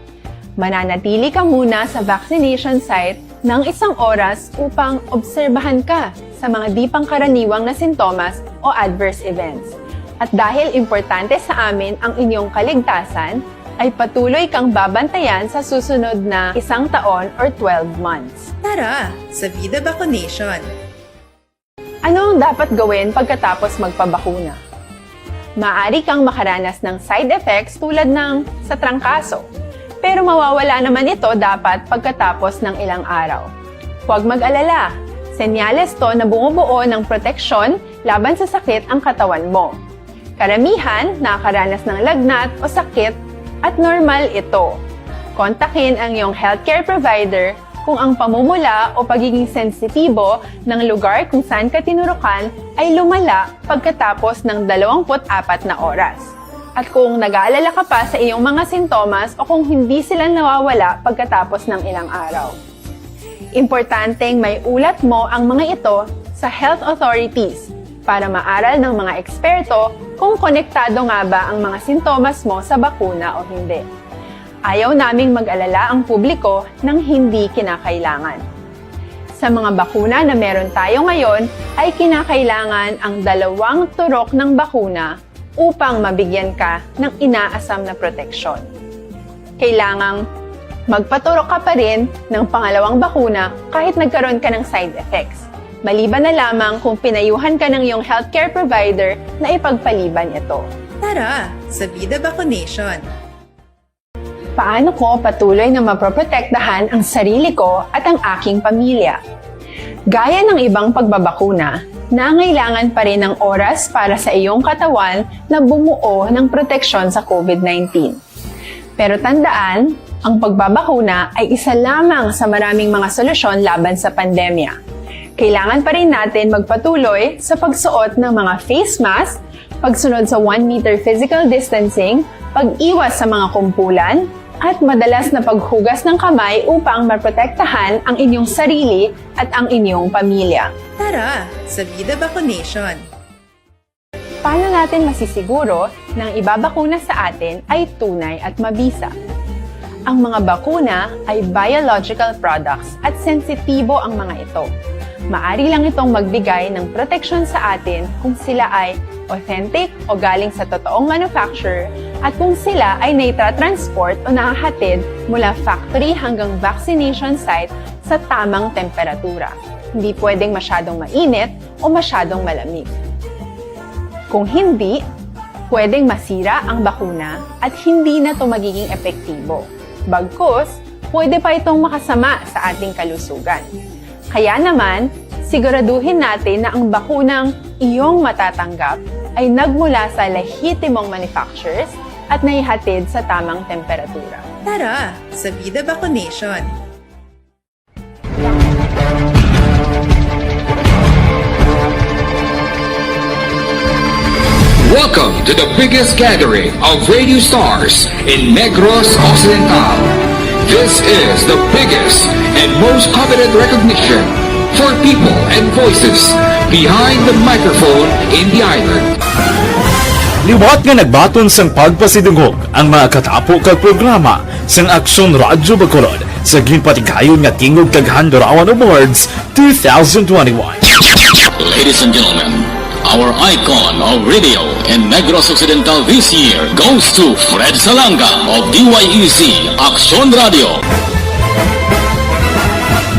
Mananatili ka muna sa vaccination site ng isang oras upang obserbahan ka sa mga di pangkaraniwang na sintomas o adverse events. At dahil importante sa amin ang inyong kaligtasan, ay patuloy kang babantayan sa susunod na isang taon or twelve months. Tara, sa Bida Vacunation! Ano ang dapat gawin pagkatapos magpabakuna? Maaari kang makaranas ng side effects tulad ng sa trangkaso, pero mawawala naman ito dapat pagkatapos ng ilang araw. Huwag mag-alala, senyales to na bumubuo ng proteksyon laban sa sakit ang katawan mo. Karamihan nakakaranas ng lagnat o sakit at normal ito. Kontakin ang iyong healthcare provider kung ang pamumula o pagiging sensitibo ng lugar kung saan ka tinurukan ay lumala pagkatapos ng dalawampu't apat na oras, at kung nag-aalala ka pa sa iyong mga sintomas o kung hindi sila nawawala pagkatapos ng ilang araw. Importanteng maiulat mo ang mga ito sa health authorities para maaral ng mga eksperto kung konektado nga ba ang mga sintomas mo sa bakuna o hindi. Ayaw naming mag-alala ang publiko ng hindi kinakailangan. Sa mga bakuna na meron tayo ngayon, ay kinakailangan ang dalawang turok ng bakuna upang mabigyan ka ng inaasam na proteksyon. Kailangang magpaturok ka pa rin ng pangalawang bakuna kahit nagkaroon ka ng side effects, maliban na lamang kung pinayuhan ka ng iyong healthcare provider na ipagpaliban ito. Tara, sa Bida Vacunation! Paano ko patuloy na mapoprotektahan ang sarili ko at ang aking pamilya? Gaya ng ibang pagbabakuna, nangailangan pa rin ng oras para sa iyong katawan na bumuo ng proteksyon sa COVID nineteen. Pero tandaan, ang pagbabakuna ay isa lamang sa maraming mga solusyon laban sa pandemya. Kailangan pa rin natin magpatuloy sa pagsuot ng mga face mask, pagsunod sa one meter physical distancing, pag-iwas sa mga kumpulan, at madalas na paghugas ng kamay upang maprotektahan ang inyong sarili at ang inyong pamilya. Tara sa Vida Vaccination! Paano natin masisiguro na ang ibabakuna sa atin ay tunay at mabisa? Ang mga bakuna ay biological products at sensitibo ang mga ito. Maari lang itong magbigay ng proteksyon sa atin kung sila ay authentic o galing sa totoong manufacturer at kung sila ay naitra-transport o nahahatid mula factory hanggang vaccination site sa tamang temperatura. Hindi pwedeng masyadong mainit o masyadong malamig. Kung hindi, pwedeng masira ang bakuna at hindi na ito magiging epektibo. Bagkus, pwede pa itong makasama sa ating kalusugan. Kaya naman, siguraduhin natin na ang bakunang iyong matatanggap ay nagmula sa lehitimong manufacturers at naihatid sa tamang temperatura. Tara sa Vida Vaccination! Welcome to the biggest gathering of radio stars in Negros Occidental. This is the biggest and most coveted recognition for people and voices behind the microphone in the island. Liwat nga nagbaton sang pagpasidungog ang mga katapo kag programa sang Aksyon Radyo Bacolod sa ginpatigayon nga Tingog kag Handurawan Awards two thousand twenty-one. Ladies and gentlemen, our icon of radio in Negros Occidental this year goes to Fred Salanga of D Y E Z Aksyon Radio.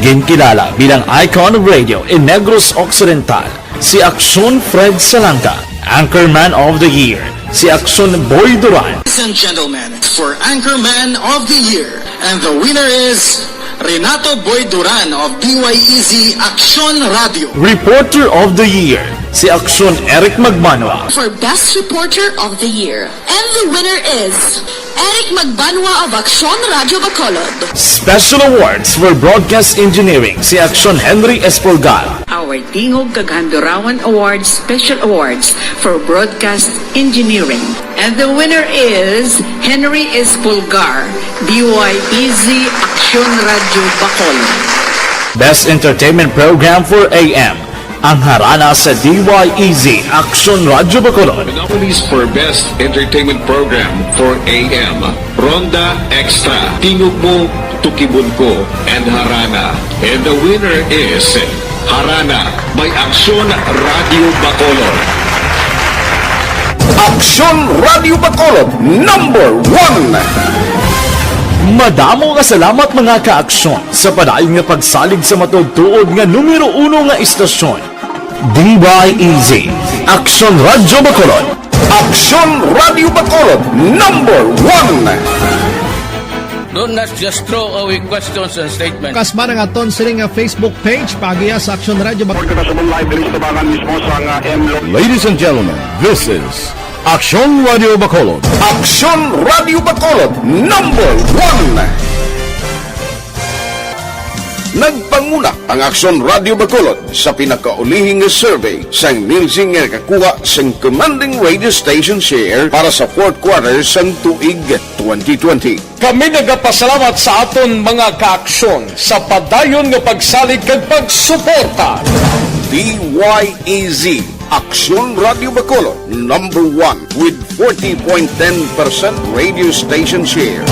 Ginkilala bilang icon of radio in Negros Occidental si Aksyon Fred Salanga. Anchorman of the Year, si Aksyon Boy Duran. Ladies and gentlemen, for Anchorman of the Year, and the winner is Renato Boy Duran of D Y E Z Aksyon Radio. Reporter of the Year, si Aksyon Eric Magbanwa. For Best Reporter of the Year, and the winner is Eric Magbanwa of Aksyon Radio Bacolod. Special Awards for Broadcast Engineering, si Aksyon Henry Espolgar. Our Tingog kag Handurawan Awards Special Awards for Broadcast Engineering. And the winner is Henry Espolgar, D Y E Z Aksyon Radio Bacolod. Best Entertainment Program for A M, ang Harana sa D Y E Z Aksyon Radio Bacolod. Nominees for Best Entertainment Program for A M, Ronda Extra, Tingog Mo, Tukibon Ko, and Harana. And the winner is Harana by Aksyon Radio Bacolod. Aksyon Radio Bacolod, number one. Madamo nga salamat, mga ka-aksyon, sa padayon nga pagsalig sa matuod-tuod nga numero uno nga istasyon. D Y E Z, Aksyon Radyo Bacolod. Aksyon Radyo Bacolod, number one. Don't not just throw away questions and statements. Kasba na nga aton sini nga Facebook page, paagiha sa Aksyon Radyo Bacolod. Report kita sa live diri sa tubangan mismo sa nga M Lo- Ladies and gentlemen, this is Aksyon Radyo Bacolod. Aksyon Radyo Bacolod, number one. Nagpanguna ang Aksyon Radyo Bacolod sa pinakaulihing nga survey sang Nielsen nga nakakuha sang commanding radio station share para sa fourth quarter sang tuig twenty twenty. Kami nagapasalamat sa aton mga kaaksyon sa padayon nga pagsalig kag pagsuporta. D Y E Z, Aksyon Radyo Bacolod, number one with forty point ten percent radio station share.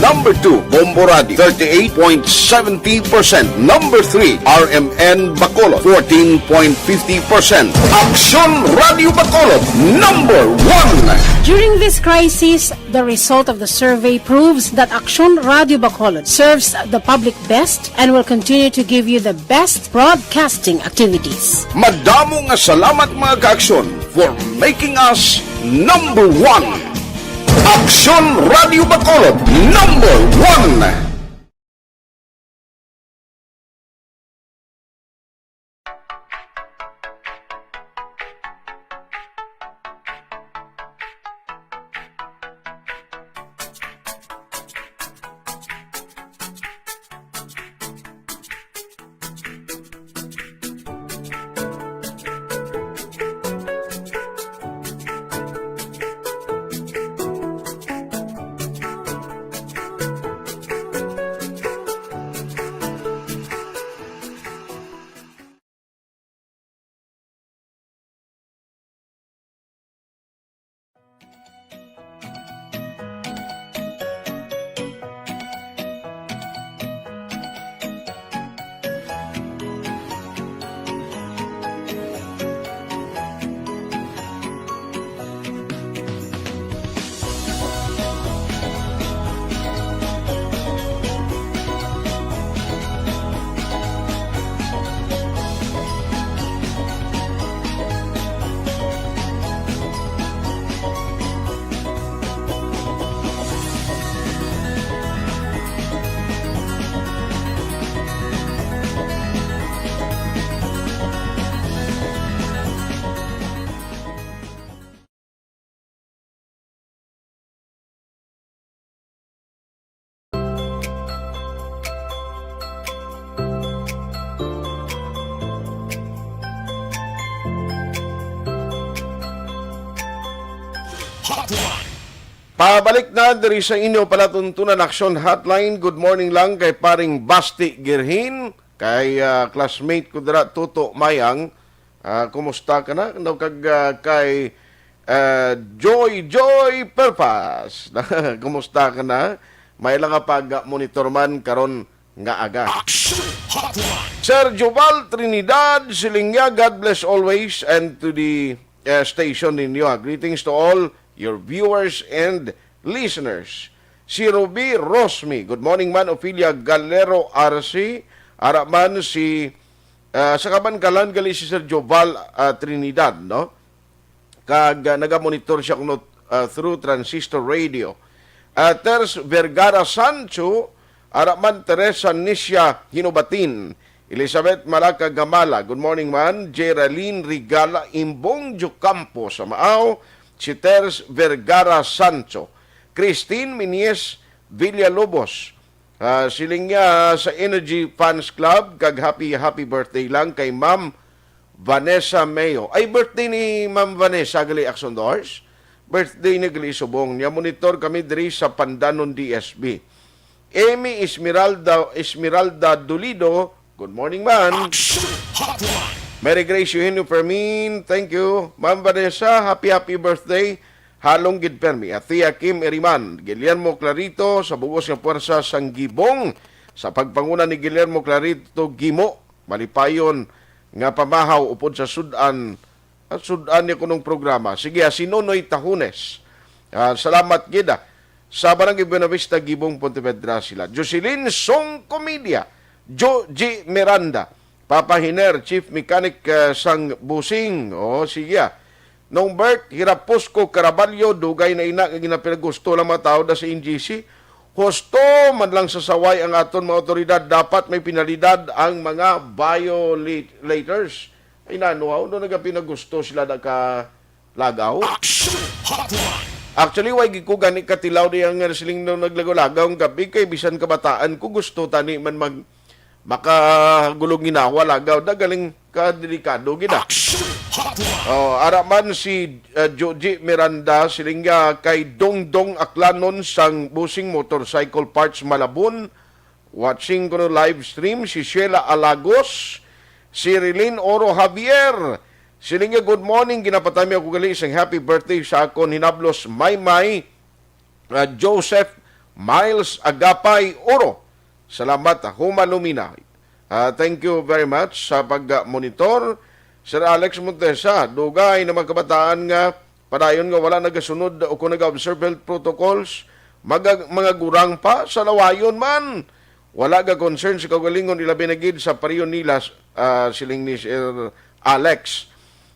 Number two, Bombo Radio, thirty-eight point seventy percent. Number three, R M N Bacolod, fourteen point fifty percent. Aksyon Radyo Bacolod, number one. During this crisis, the result of the survey proves that Aksyon Radyo Bacolod serves the public best and will continue to give you the best broadcasting activities. Madamo nga salamat, mga kaaksyon, for making us number one. Aksyon Radyo Bacolod, number one. Pabalik na diri sa inyo palatuntunan Aksyon Hotline. Good morning lang kay paring Basti Girhin, kay, ah, classmate ko dira, Toto Mayang. Ah, kumusta ka na? No, kag, ah, kay, ah, Joy Joy Perpas. Kumusta ka na? May lang nga pag-monitor man karon nga aga. Action Hotline. Sir Joval Trinidad, siling niya, "God bless always and to the, uh, station ninyo." Greetings to all your viewers and listeners. Si Ruby Rosmi, "Good morning man, Ophelia Galero Arce." Ara man si, uh, sa kabankalan gali si Sir Joval, uh, Trinidad, no? Kag, ah, nagamonitor siya kuno, ah, through transistor radio. Ah, Ters Vergara Sancho, ara man Teresa Nisha Hinubatin, Elizabeth Malaca Gamala, good morning man, Geraldine Rigala Imbong Jocampo sa Maaw, si Ters Vergara Sancho, Christine Minies Villalobos, Ah, siling niya sa Energy Fans Club, kag happy, happy birthday lang kay Ma'am Vanessa Mayo. Ay, birthday ni Ma'am Vanessa gali, Aksyon Dors. Birthday ni gali subong niya. Monitor kami diri sa Pandanon D S B. Amy Esmeralda, Esmeralda Dolido, good morning, man. Action Hotline. Mary Grace Eugenio Fermin, thank you. Ma'am Vanessa, happy, happy birthday. Halong gid permi. Athea Kim Iriman, Guillermo Clarito, sa bug-os nga puwersa sang Gibong, sa pagpanguna ni Guillermo Clarito Gimo, malipayon nga pamahaw upod sa sud-an, ah, sud-an ni kunong programa. Sige, ah, si Nonoy Tahunes. Ah, salamat gid, ah. Sa Barangay Buenavista, Gibong, Pontevedra sila. Jocelyn Song Comedia, Joji Miranda, Papa Hiner, Chief Mechanic, ah, sang Busing. O, sige, ah. Nongbert Hirapusco Caraballo, dugay na ina nga ginapinagusto lang mga tao da sa N G C. Husto man lang sa saway ang aton mga awtoridad, dapat may penalidad ang mga violators. Ay, nano, ah, ano nagapinagusto sila da ka lagaw? Action Hotline. Actually, way gid ko gani katilaw di ang siling nung naglagaw-lagaw ang gabi kay bisan kabataan ko gusto tani man mag makagulong ginawa lagaw da galing ka delikado gid, ah. Action Hotline. Oh, ara man si, uh, Joji Miranda, siling niya kay Dongdong Aklanon sang Busing Motorcycle Parts Malabon. Watching kuno live stream si Sheila Alagos, si Rilin Oro Javier. Siling niya, "Good morning, ginapatami ako gali sang happy birthday sa akon hinablos, Maymay, uh, Joseph Miles Agapay Oro." Salamat, ah, Huma Lumina. Ah, thank you very much sa pag-monitor. Sir Alex Montesa, dugay na mga kabataan nga padayon nga wala nagasunod o kung nag-observe health protocols, maga-, mga gurang pa sa lawayon man. Wala ga concern sa kaugalingon, ilabi na gid sa pareho nila, ah, siling ni Sir Alex.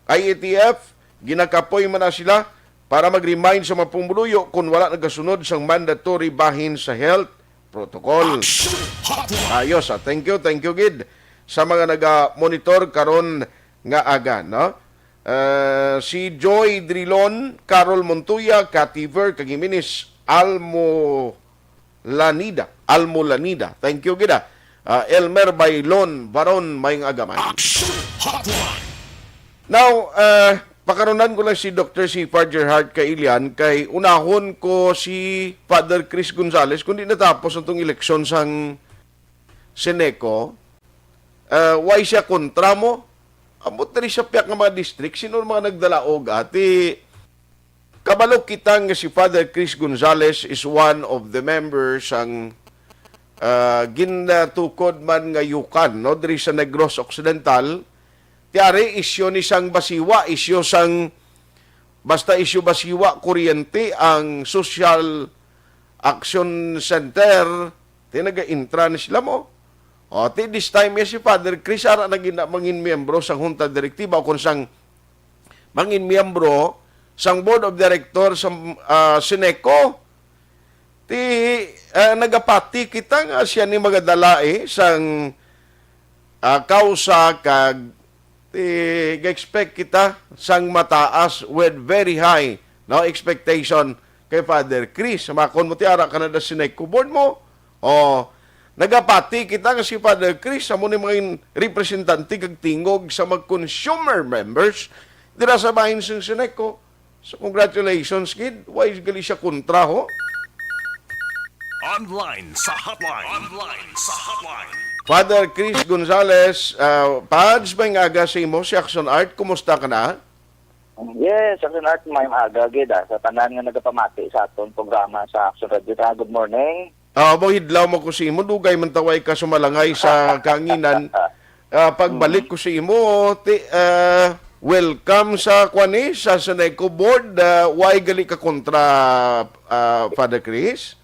I A T F, ginakapoy man na sila para mag-remind sa mga pumuluyo kung wala nagasunod sang mandatory bahin sa health protocol. Action Hotline. Ayos, ah. Thank you, thank you gid sa mga naga-monitor karon nga aga, no? Ah, si Joy Drilon, Carol Montoya, Cathy Ver, kag Jimenez Almo Lanida, Almo Lanida. Thank you gid, ah. Ah, Elmer Bailon, Baron, maayong aga man. Action Hotline. Now, ah, pakaronan ko lang si Doctor Sifar Gerhard Kailian kay unahon ko si Father Chris Gonzales kung di natapos ang tong eleksyon sang Seneco. Ah, why siya kontra mo? Ambot diri sa pihak nga mga district, sino ang mga nagdalaog, ati? Kabalo kita nga si Father Chris Gonzales is one of the members sang, ah, ginatukod man nga yukan, no, diri sa Negros Occidental. Ti ari, isyu ni sang basiwa, isyu sang, basta isyu basiwa, kuryente, ang Social Action Center, ti naga-intra ni sila mo. O, ti this time, yes, si Father Chris, ara na gina-, mangin miyembro sang Junta Direktiba o kung sang mangin miyembro sang Board of Director sa, ah, Seneco. Ti, ah, nagapati kita nga siya ni magadala, eh, sang, ah, kausa kag ti ga-expect kita sang mataas with very high, no, expectation kay Father Chris. Makon mo ti ara ka na da Seneco board mo. O, nagapati kita nga si Father Chris amo ni mga representante kag tingog sa mga consumer members dira sa bahin sang Seneco. So, congratulations, kid. Why gali siya kontra, ho? Online sa hotline. Online sa hotline. Father Chris Gonzalez, ah, Pads, may aga sa imo, si Action Art, kumusta ka na? Yes, Action Art, may aga gid, ah, sa tanan nga nagapamati sa aton programa sa Action Radio. Ah, good morning. Ah, mo hidlaw mo ko sa imo, dugay man taway ka sumalangay sa kanginan. Ah, pagbalik ko sa imo, ti, ah, welcome sa, kwan, eh, sa Seneco Board. Ah, why gali ka kontra, ah, Father Chris?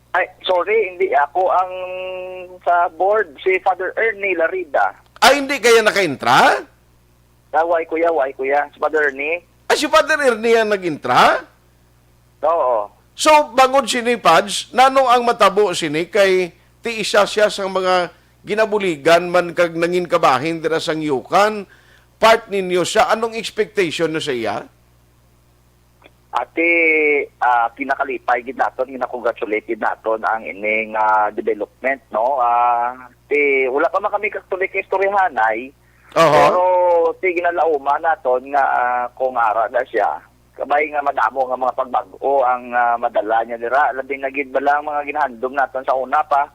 Ay, sorry, hindi ako ang sa board, si Father Ernie Larida. Ay, hindi kaya nakaintra? Ah, why, kuya, why, kuya? Si Father Ernie? Ah, si Father Ernie ang nag-intra? Oo. So, bangod sini, Pads, nano ang matabo sini kay ti isa siya sa mga ginabuligan man kag nangin kabahin dira sang Yukan, part ninyo siya. Anong expectation nyo sa iya? Ati, ah, kinakalipay gid naton, gina-congratulate gid naton ang ining, ah, development, no? Ah, ti, wala pa man kami katuloy ka istoryahanay, Oho. pero ti, ginalauman naton nga, ah, kung ara na siya, kabay nga madamo nga mga pagbag-o ang, ah, madala niya dira, labi na gid bala ang mga ginahandom naton sa una pa,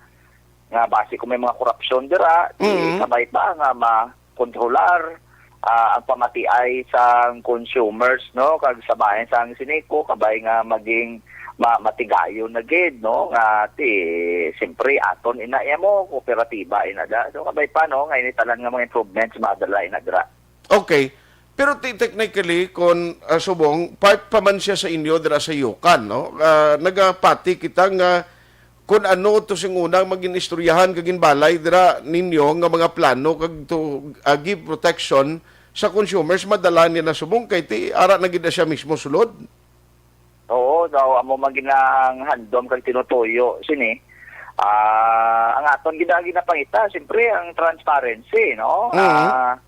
nga basi kung may mga korupsyon dira, ti, Mm. kabay pa nga makontrolar, ah, ang pamatiay sang consumers, no, kag sa bahin sang Seneco, kabay nga maging ma-, matigayon na gid, no, nga ti, siyempre, aton ina iya mo, kooperatiba ina da. So, kabay pa, no, nga ini tanan nga mga improvements madala ina dira. Okay. Pero ti-, technically, kon, ah, subong, part pa man siya sa inyo dira sa Yukan, no? Ah, nagapati kita nga kun ano to sing unang magin-istoryahan kag ginbalay dira ninyo nga mga plano kag to, ah, give protection sa consumers, madala niya na subong kay ti ara na gid na siya mismo sulod. Oo, daw amo man ginang handom kag tinutuyo sini. Ah, ang aton gid ang ginapangita, siyempre, ang transparency, no? Mhm. Ah,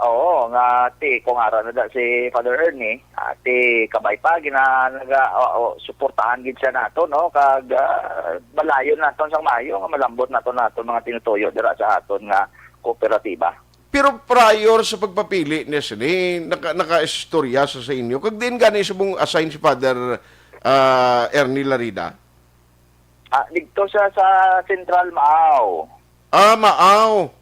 oo, nga ti, kung ara na da si Father Ernie, ah, ti, kabay pa, gina-, naga-, o, o, suportahan gid siya nato, no? Kag, ah, balayon naton sang maayo, nga malambot naton, naton mga tinutuyo dira sa aton nga kooperatiba. Pero prior sa pagpapili niya sini, naka-, nakaistorya sa, sa inyo. Kag diin gani subong assign si Father, ah, Ernie Larida? Ah, didto siya sa Central Maaw. Ah, Maaw.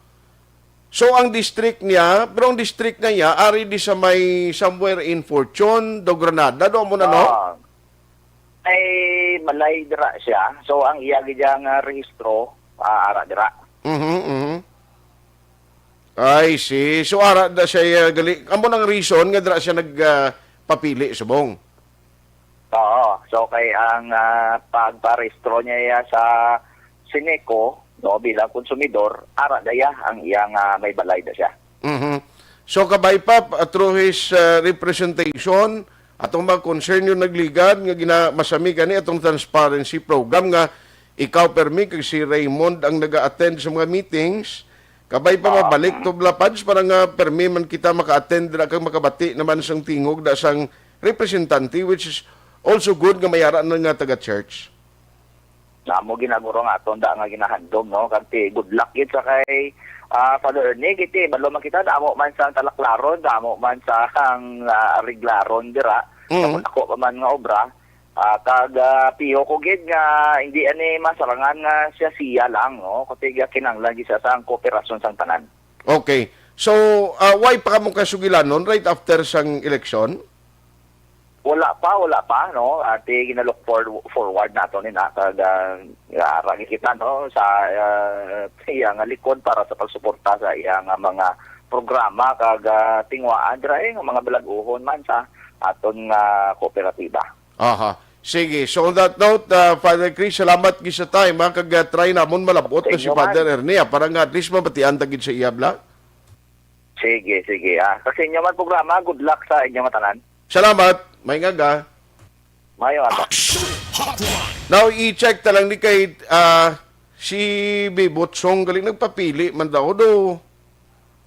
So, ang district niya, pero ang district na niya, ari di sa may somewhere in Fortune, do Granada, do mo na, no? Ah, may balay dira siya. So, ang iya gid nga rehistro, ah, ara dira. Mhm, mhm. I see. So, ara da siya, uh, gali. Amo nang reason nga dira siya nag, uh, papili subong. Oo. So, kay ang, ah, pagparehistro niya iya sa Seneco, no, bilang konsumidor, ara da iya ang iyang, ah, may balay da siya. Mhm. So, kabay pa, uh, through his, uh, representation, atong mga concern yung nagligad nga gina-, masami gani atong transparency program nga ikaw, permi, kag si Raymond ang naga-attend sa mga meetings. Kabay pa, ah, mabalik to, Bla Pads, para nga permi man kita maka-attend na kag makabati naman sang tingog da sang representante, which is also good nga may ara na nga taga-church. Namo ginaguro nga aton da nga ginahandom, no? Kag ti, good luck gid sa kay, ah, Father Ernie, gid ti, balo man kita, damo man sa talaklaron, damo man sa ang, ah, ariglaron dira, Mm. Dako-dako pa man nga obra. Ah, kag, ah, piho ko gid nga hindi ani masarangan nga siya-siya lang, no? Kundi kinahanglan gid siya sa ang kooperasyon sang tanan. Okay. So, ah, why pa kamo kasugilanon right after sang eleksyon? Wala pa, wala pa, no? Ati, ginalook for-, forward nato ni na, kag, ah, ara gid kita, no, sa, ah, iya nga likod para sa pagsuporta sa iya nga mga programa, kag, ah, tinguhaan dira, eh, nga mga balag-ohon man sa aton nga kooperatiba. Aha. Sige. So, on that note, ah, Father Chris, salamat gid sa time, ha, kag, ah, try namon malabot Sa na si inyo Father man. Ernie, ha, para nga at least mabatian ta gid sa iya, bla. Sige, sige, ah. Sa inyo man programa, good luck sa inyo nga tanan. Salamat. May ngaga. Mayo, aga. Action Hotline. Now, i-check ta lang ni kay, ah, si Bebot Song, galing nagpapili man daw do.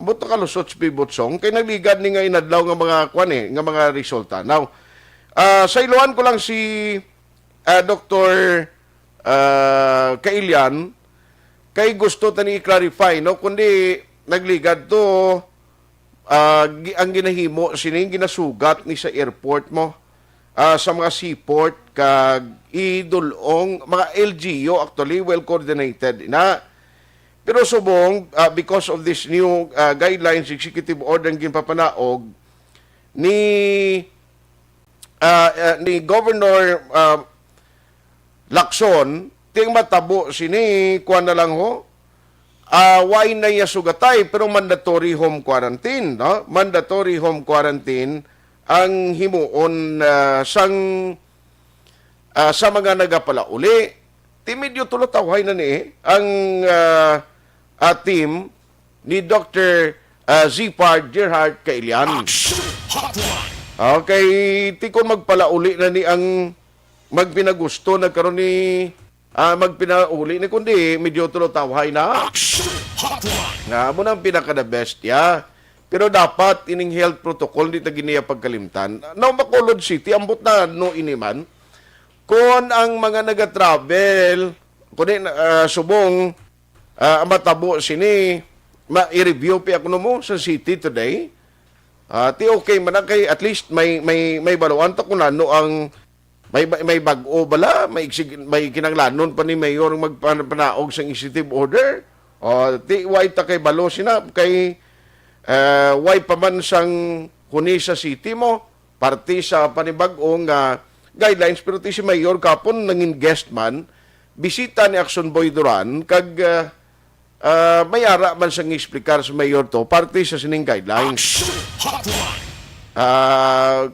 Ambot nakalusot si Bebot Song kay nagligad ni nga inadlaw nga mga kwan, eh, nga mga resulta. Now, ah, sa iluhan ko lang si, ah, Doktor, ah, Kailian, kay gusto ta ni i-clarify, no? Kundi nagligad to ah, gi-, ang ginahimo sini, ginasugat ni sa airport mo, ah, sa mga seaport kag idulong mga L G U, actually well coordinated na. Pero subong, ah, because of this new, ah, guidelines, executive order ang ginpapanaog ni, ah, ah, ni Governor, ah, Lacson, ting matabo sini, kuwan na lang ho, ah, why na iya sugatay, pero mandatory home quarantine, no? Mandatory home quarantine ang himuon, ah, sang, ah, sa mga nagapalauli. Ti medyo tulatawhay na ni ang, ah, ah, team ni Doktor, ah, Zipard Gerhard Kailian. Okay, ti kon magpalauli na ni ang magpinagusto na karon ni, ah, magpinauli ni, kundi medyo tulatawhay na. Nga mo nang pinaka the best, ya. Pero dapat ining health protocol, di ta giniya pagkalimtan. Now, Bacolod City, ambot na no ini man. Kon ang mga nagatravel, kundi, ah, subong, ah, matabo sini, ma-review pi ako no mo sa city today. Ah, ti okay man na kay at least may, may, may baluan ta kung ano ang may, may, may bag-o bala, may, exig-, may kinahanglanon pa ni Mayor magpanaog sang executive order. O, ti why ta kay balo sina, kay, eh, why pa man sang kuni sa city mo, parte sa panibag-o nga guidelines, pero ti si Mayor kapon nangin guest man, bisita ni Action Boy Duran, kag, ah, ah, may ara man sang explicar sa Mayor to, parte sa sining guidelines. Ah,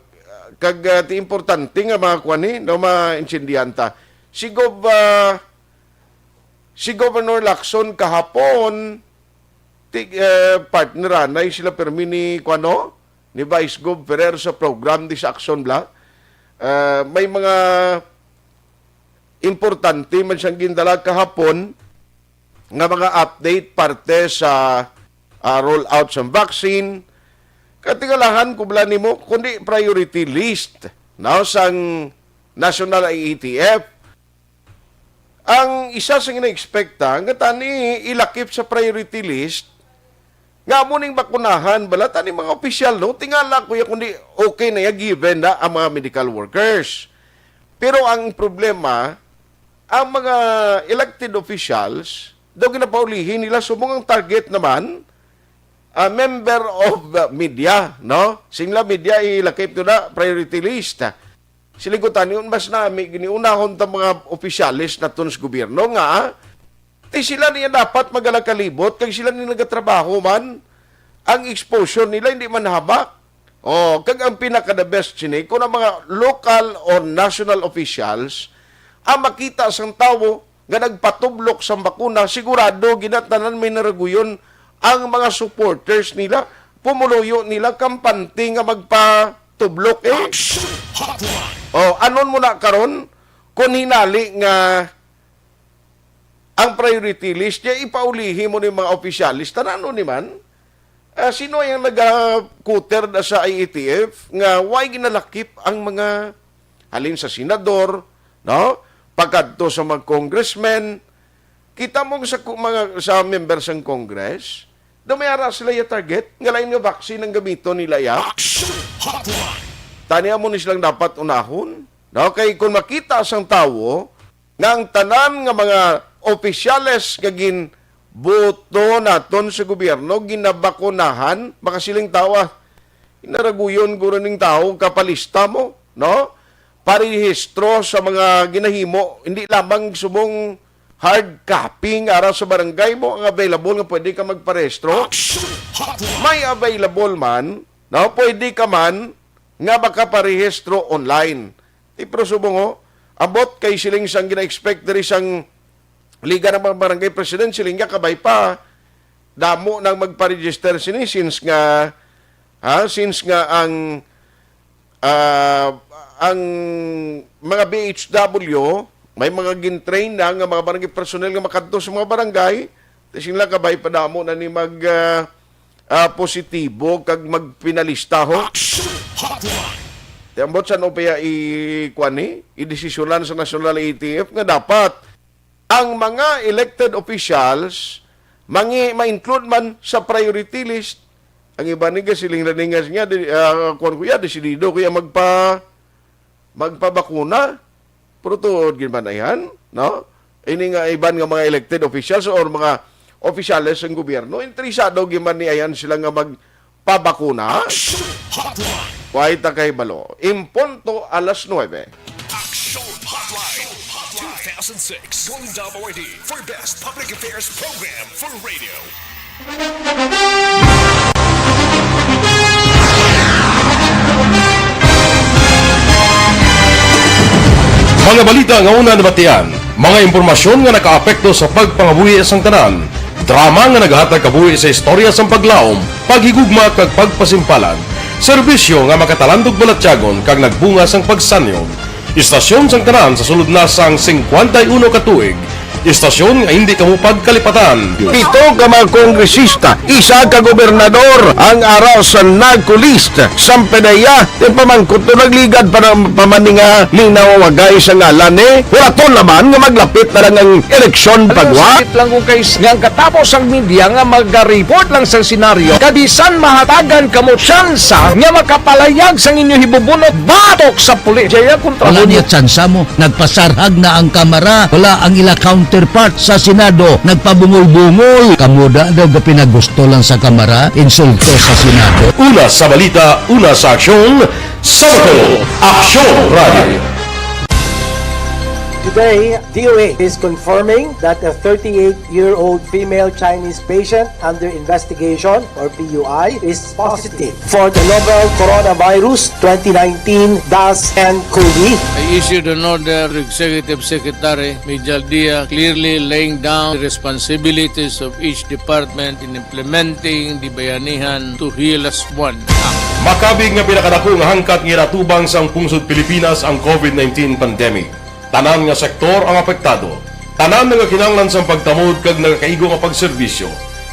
kag, ah, ti importante nga mga kuwan ni, no, maintindihan ta. Si Gov, ah, si Governor Lacson kahapon, ti, eh, partneranay sila permi ni, kuwan, no? Ni Vice Gov Ferrer sa program di sa Action Bla. Eh, may mga importante man siyang gindala kahapon nga mga update parte sa, ah, rollout sa vaccine. Katingalahan ko bala nimo, kundi priority list, no, sang National I E T F. Ang isa sa gina-expecta nga tani ilakip sa priority list, nga amo ning bakunahan bala tani mga opisyal, no? Tingala ko ya kundi okay na ya, given na ang mga medical workers. Pero ang problema, ang mga elected officials, daw ginapaulihi nila, subong ang target naman, ah, member of the media, no? Sing la media ilakip to na priority list. Sila gutani, mas nami giniunahon ta mga opisyales naton sa gobyerno nga, ti sila niya dapat magalakalibot kag sila ni nagatrabaho man, ang exposure nila hindi man habak. Oh, kag ang pinaka the best sini, kung ang mga local or national officials ang makita sang tawo nga nagpatublok sang bakuna, sigurado ginatanan may naraguyon ang mga supporters nila, pumuluyo nila kampante nga magpatublok, eh. Oh, anon mo na karon kung hinali nga ang priority list niya ipaulihi mo ni mga opisyalis, tanan-o ni man. Ah, sino ang nagakuter na sa I E T F nga way ginalakip ang mga halin sa senador, no? Pagkadto sa mga congressmen, kita mo sa ku-, mga, sa member sang Congress, daw may ara sila ya target, nga lain nga vaccine ang gamiton nila ya. Tani amo ni silang dapat unahon, no? Kay kung makita sang tawo nga ang tanan nga mga opisyales nga ginboto naton sa gobyerno ginabakunahan, makasiling tawo, ah, inaraguyon guro ning tawo, kapalista mo, no? Parehistro sa mga ginahimo, hindi lamang subong hard copy nga ara sa barangay mo ang available nga pwede ka magparehistro. May available man, no? Pwede ka man nga makaparehistro online. Ti pero subong, oh, ambot kay siling sang gina-expect diri sang Liga ng mga Barangay President, siling niya kabay pa damo nang magpa-register sini since nga, ha, since nga ang, ah, ang mga B H W, may mga gin-train na nga mga barangay personnel nga makadto sa mga barangay. Ti sila kabay pa damo na ni mag, ah, ah, positibo kag magpinalista ho. Ti ambot sa no pa ya i-, kuwan ni, idesisyonan sa National A T F nga dapat ang mga elected officials mangi-, ma-include man sa priority list, Ang iban ni gasiling na ningas niya, di, ah, kuwan ko ya, desidido ko ya magpa-, magpabakuna. Pero tuod gid man na yan, no? Ini nga iban nga mga elected officials or mga opisyales sa gobyerno, interesado gid man ni ayan sila nga magpabakuna. Action Hotline. Way ta kahibalo. In punto alas nuebe. Action Hotline. Two thousand six Golden Dome Awardee for Best Public Affairs Program for Radio. Mga balita nga una nabatian, mga impormasyon nga nakaapekto sa pagpangabuhi sang tanan, drama nga nagahatag kabuhi sa istorya sang paglaom, paghigugma kag pagpasimpalan, serbisyo nga makatalandog balatyagon kag nagbunga sang pagsanyog. Istasyon sang tanan sa sulod na sang singkwenta y uno ka tuig. Istasyon nga hindi kamo pagkalipatan. Pito ka mga kongresista, isa ka gobernador ang ara sa NAGCO list. Sang P D E A, yung pamangkot to nagligad pa ng pamaninga linaw wagay sa ngalan eh. Wala to naman nga maglapit na lang ang eleksyon pagwa. Sakit lang kung kay nga ang katapos ang media nga mag-report lang sa senaryo. Kabisan mahatagan kamo tsansa nga makapalayag sang inyo hibubunot batok sa pulis. Jaya kontra Wala mo. Niya tsansa mo. Nagpasarhag na ang Kamara. Wala ang ila counterpart sa Senado. Nagpabungol-bungol. Kamo da daw gapinagusto lang sa Kamara. Insulto sa Senado. Una sa balita, una sa aksyon, sa Bacolod, Aksyon Radio. Today, D O A is confirming that a thirty-eight-year-old female Chinese patient under investigation, or P U I, is positive for the novel coronavirus twenty nineteen dash ten COVID. I issued an order to Executive Secretary Mijal Dia, clearly laying down the responsibilities of each department in implementing the Bayanihan to Heal As One Act. Makabig nga pinakadako nga hangkat nga ginatubang sang pungsod Pilipinas ang COVID nineteen pandemic. Tanan nga sektor ang apektado. Tanan nga kinahanglan sang pagtamod kag nagakaigo nga pagserbisyo.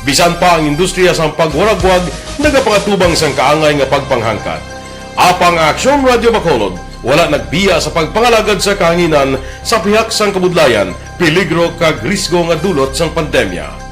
Bisan pa ang industriya sang pagwaragwag nagapangatubang sang kaangay nga pagpanghangkat. Apang ang Aksyon Radio Bacolod wala nagbiya sa pagpangalagad sa kahanginan sa pihak sang kabudlayan, peligro kag risgo nga dulot sang pandemya.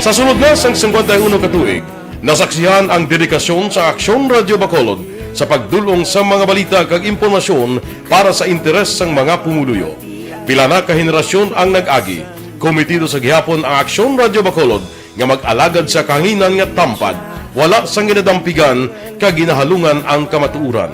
Sa sulod na sang singkwenta y uno ka tuig, nasaksihan ang dedikasyon sa Aksyon Radio Bacolod sa pagdul-ong sa mga balita kag impormasyon para sa interes sang mga pumuluyo. Pila na ka henerasyon ang nag-agi, kometido sa gihapon ang Aksyon Radio Bacolod nga mag-alagad sa kahanginan nga tampad, wala sang ginadampigan kag ginahalungan ang kamatuoran.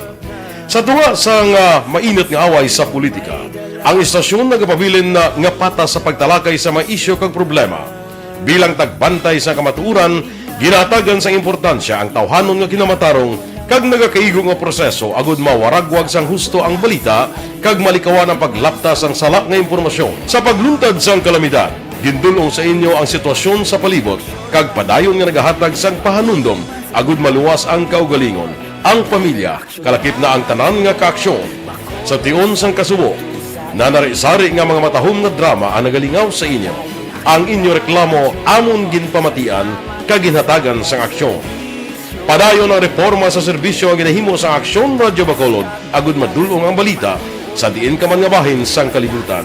Sa tunga sang, ah, mainit nga away sa politika, ang istasyon nagapabilin na nga patas sa pagtalakay sa mga isyu kag problema. Bilang tagbantay sa kamatuoran, ginahatagan sang importansya ang tawhanon nga kinamatarong kag nagakaigo nga proseso agud mawaragwag sang husto ang balita kag malikawan ang paglapta sang sala nga impormasyon. Sa pagluntad sang kalamidad, gindul-ong sa inyo ang sitwasyon sa palibot kag padayon nga nagahatag sang pahanumdom agud maluwas ang kaugalingon, ang pamilya, kalakip na ang tanan nga kaaksyon. Sa tion sang kasubo, nanari-sari nga mga matahom nga drama ang nagalingaw sa inyo. Ang inyo reklamo amon ginpamatian kag ginhatagan sang aksyon. Padayon ang reporma sa serbisyo nga ginahimo sang Aksyon Radio Bacolod agud madul-ong ang balita sa diin ka man nga bahin sang kalibutan.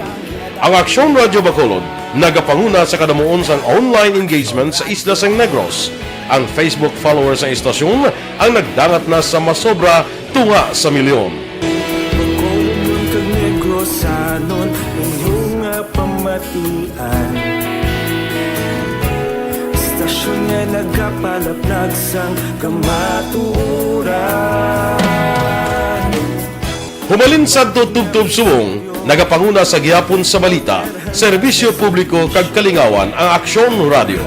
Ang Aksyon Radio Bacolod nagapanguna sa kadamuon sang online engagement sa isla sang Negros. Ang Facebook followers sang istasyon ang nagdangat na sa masobra tunga sa milyon. Bacolodnon kag Negrosanon, inyo nga pamatian. Istasyon nga nagapalaplag sang kamatuoran. Humalin sadto tubtob subong, nagapanguna sa gihapon sa balita, serbisyo publiko kag kalingawan ang Aksyon Radio.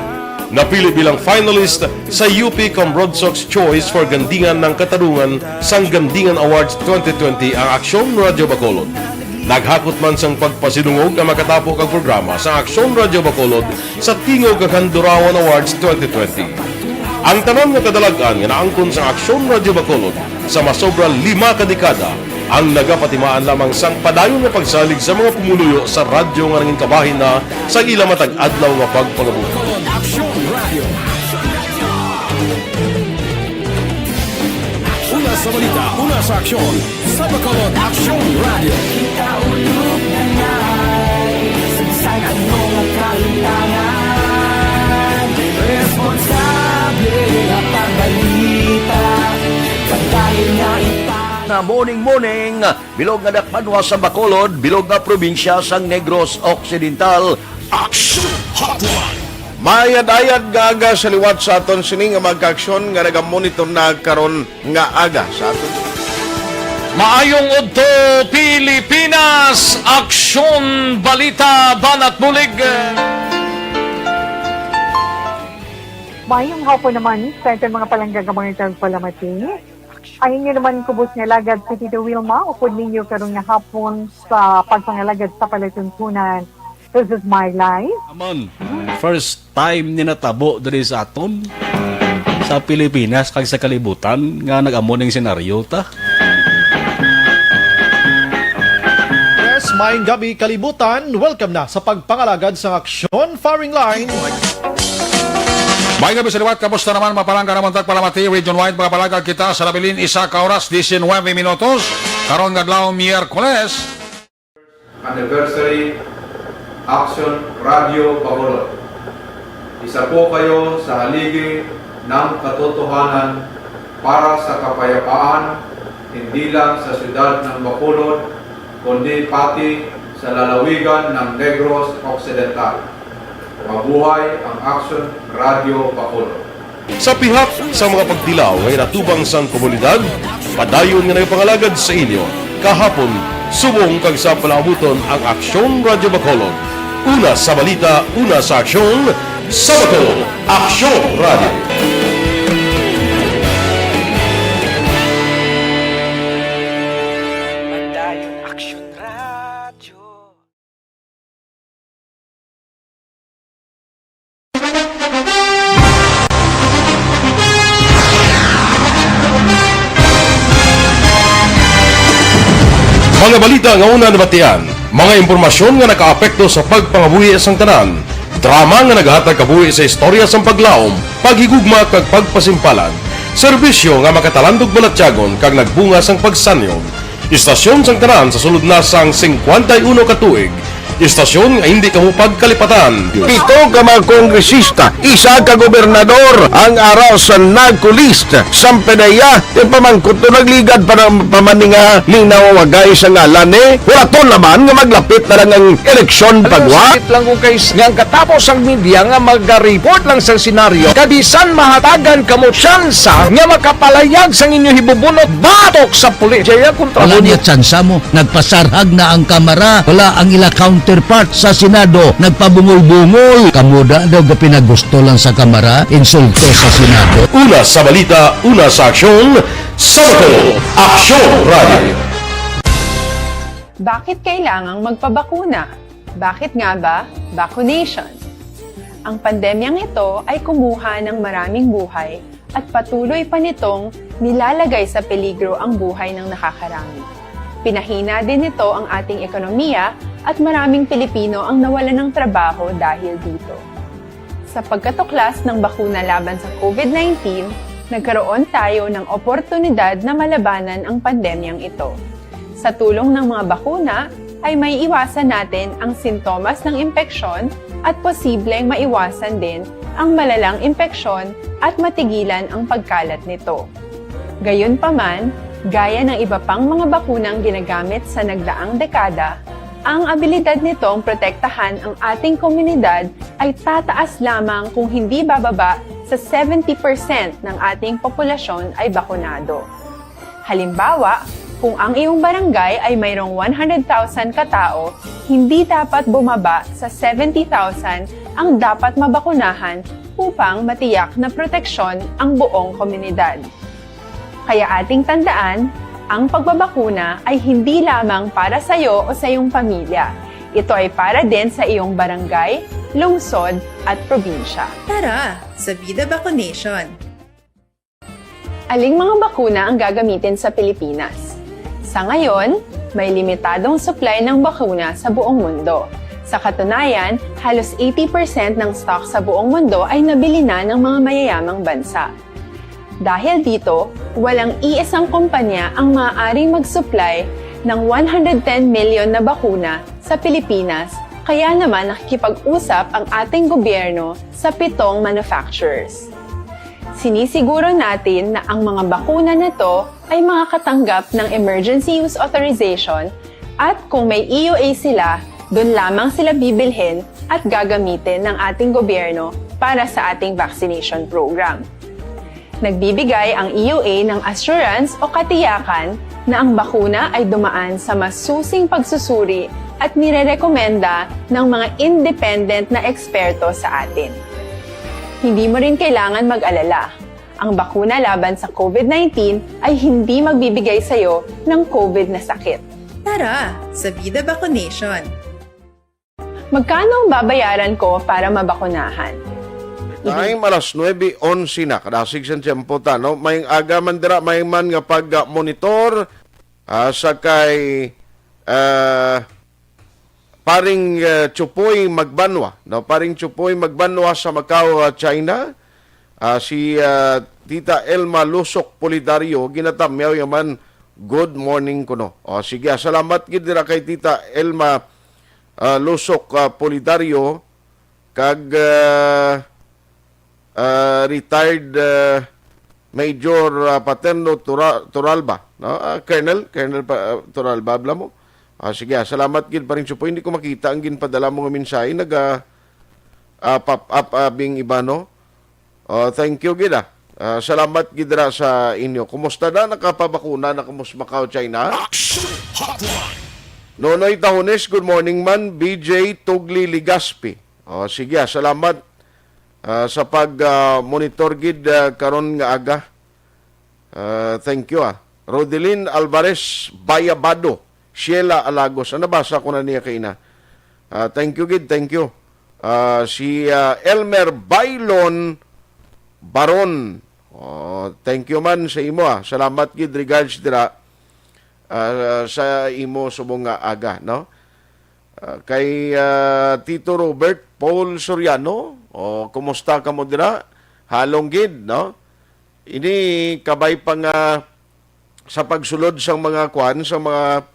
Napili bilang finalist sa U P Cambrodsoc's Choice for Gandingan ng Katarungan sang Gandingan Awards twenty twenty ang Aksyon Radio Bacolod. Naghakot man sang pagpasidungog ang makatapo kag programa sa Aksyon Radio Bacolod sa Tingog kag Handurawan Awards twenty twenty. Ang tanan nga kadalag-an nga naangkon sang Aksyon Radio Bacolod sa masobra lima ka dekada ang nagapatimaan lamang sang padayon nga pagsalig sa mga pumuluyo sa radyo nga nangin kabahin na sa ila matag adlaw nga pagpangabuhi. Una sa balita, una sa aksyon. Sa Bacolod Action Radio. Kita ulog na ngay, sagsag ang mga kalintangan. Responsable at pagbalita, pagdahil nga ita. Na morning, morning, bilog nga dakbanwa sa Bacolod, bilog nga probinsya sang Negros Occidental. Action Hotline. Mayad-ayad nga aga sa liwat sa aton sini nga mga kaaksyon nga nagamonitor na karon nga aga sa aton. Maayong udto, Pilipinas! Aksyon, balita, banat bulig! Maayong hapon naman sa aton mga palangga nga mga tagpalamati. Ang inyo naman kubos nga alagad si Tito Wilma, upod ninyo karon nga hapon sa pagpangalagad sa palatuntunan. This is my life. Amon, first time ni natabo diri sa aton, sa Pilipinas kag sa kalibutan nga nag-amo ning senaryo ta. Yes, maayong gabi, kalibutan. Welcome na sa pagpangalagad sang Aksyon Firing Line. Maayong gabi sa liwat. Kamusta naman, mga palangga namon tagpalamati? Region wide, mga palangga, kita sa nabilin isa ka oras, diecinuebe minutos. Karon nga adlaw, Miyerkules. Anniversary Action Radio Bacolod. Isa po kayo sa haligi ng katotohanan para sa kapayapaan, hindi lang sa siyudad ng Bacolod, kundi pati sa lalawigan ng Negros Occidental. Mabuhay ang Action Radio Bacolod. Sa pihak sa mga pagtilaw nga ginatubang sang komunidad, padayon nga nagapangalagad sa inyo, kahapon, subong kag sa palaabuton ang Aksyon Radyo Bacolod. Una sa balita, una sa aksyon, sa Bacolod, Aksyon Radyo. Padayon Aksyon Radyo. Mga balita nga una nabatian, mga impormasyon nga nakaapekto sa pagpangabuhi sang tanan, drama nga nagahatag kabuhi sa istorya sang paglaom, paghigugma kag pagpasimpalan, serbisyo nga makatalandog balatyagon kag nagbunga sang pagsanyog. Istasyon sang tanan sa sulod na sang singkwenta y uno ka tuig. Istasyon nga hindi kamo pagkalipatan. Pito ka mga kongresista, isa ka gobernador ang ara sa NAGCO list. Sampanaya, ipamangkot to nagligad pa ng pamaninga ning nawawagay sa ngalan ni. Hulaton naman nga maglapit na lang ang eleksyon pagwa. Sakit lang kung kay nga ang katapos ang media nga magareport lang sa senaryo. Kabisan mahatagan kamo tsansa nga makapalayag sang inyo hibubunot batok sa pulis. Jaya kontra. Wala niya tsansa mo. Nagpasarhag na ang Kamara. Wala ang ila counterpart sa Senado. Nagpabungol-bungol. Kamo da daw gapinagusto lang sa Kamara. Insulto sa Senado. Una sa balita, una sa aksyon, sa Bacolod, Aksyon Radio. Bakit kailangang magpabakuna? Bakit nga ba vaccination? Ang pandemyang ito ay kumuha ng maraming buhay at patuloy pa nitong nilalagay sa peligro ang buhay ng nakakarami. Pinahina din nito ang ating ekonomiya at maraming Pilipino ang nawalan ng trabaho dahil dito. Sa pagkatuklas ng bakuna laban sa COVID nineteen, nagkaroon tayo ng oportunidad na malabanan ang pandemyang ito. Sa tulong ng mga bakuna, ay may iwasan natin ang sintomas ng impeksyon at posibleng maiwasan din ang malalang impeksyon at matigilan ang pagkalat nito. Gayunpaman, gaya ng iba pang mga bakunang ginagamit sa nagdaang dekada, ang abilidad nitong protektahan ang ating komunidad ay tataas lamang kung hindi bababa sa seventy percent ng ating populasyon ay bakunado. Halimbawa, kung ang iyong barangay ay mayroong one hundred thousand ka tao, hindi dapat bumaba sa seventy thousand ang dapat mabakunahan upang matiyak na proteksyon ang buong komunidad. Kaya ating tandaan, ang pagbabakuna ay hindi lamang para sa iyo o sa iyong pamilya. Ito ay para din sa iyong barangay, lungsod, at probinsya. Tara, sa Vida Vaccination! Aling mga bakuna ang gagamitin sa Pilipinas? Sa ngayon, may limitadong supply ng bakuna sa buong mundo. Sa katunayan, halos eighty percent ng stock sa buong mundo ay nabili na ng mga mayayamang bansa. Dahil dito, walang iisang kumpanya ang maaaring mag-supply ng one hundred ten million na bakuna sa Pilipinas, kaya naman nakikipag-usap ang ating gobyerno sa pitong manufacturers. Sinisiguro natin na ang mga bakuna na to ay makakatanggap ng emergency use authorization at kung may E U A sila, doon lamang sila bibilhin at gagamitin ng ating gobyerno para sa ating vaccination program. Nagbibigay ang E U A ng assurance o katiyakan na ang bakuna ay dumaan sa masusing pagsusuri at nirerekomenda ng mga independent na eksperto sa atin. Hindi mo rin kailangan mag-alala. Ang bakuna laban sa COVID nineteen ay hindi magbibigay sa iyo ng COVID na sakit. Tara sa Vida Vaccination! Magkano ang babayaran ko para mabakunahan? Time, alas nuebe onse na. Kadasig sa tiyempo ta, no? May aga man dira, may man nga pag-monitor ah, sa kay ah, paring ah, Chupoy Magbanwa, no? Paring Chupoy Magbanwa sa Macau, ah, China. Ah, si ah, Tita Elma Lusok Polidario, ginatamyaw yaman, good morning kuno. O sige, ah, salamat gid dira kay Tita Elma ah, Lusok ah, Polidario kag ah, ah, retired ah, Major ah, Paterno Tura- Turalba, no? Ah, Colonel, Colonel pa, ah, Turalba bala mo. Ah, sige, ah, salamat gid paring Chupoy. Hindi ko makita ang ginpadala mo nga mensahe. Naga ah, pop up ah, bing iba, no? Oh, thank you gid ah. Ah, salamat gid ra sa inyo. Kumusta na, nakapabakuna na kamo sa Macau, China? Action Hotline. Nonoy Tahones, good morning man. B J Tugli Ligaspi. Oh, sige ah, salamat ah, sa pag ah, monitor gid ah, karon nga aga. Ah, thank you ah. Rodelin Alvarez Bayabado, Sheila Alagos. Ah, nabasa ko na niya kaina. Ah, thank you gid, thank you. Ah, si ah, Elmer Bailon Baron. Oh, thank you man sa imo ah. Salamat gid, regards dira ah, sa imo subong nga aga, no? Ah, kay ah, Tito Robert Paul Soriano, oh, kumusta kamo dira? Halong gid, no? Ini kabay pa nga sa pagsulod sang mga kwan, sa mga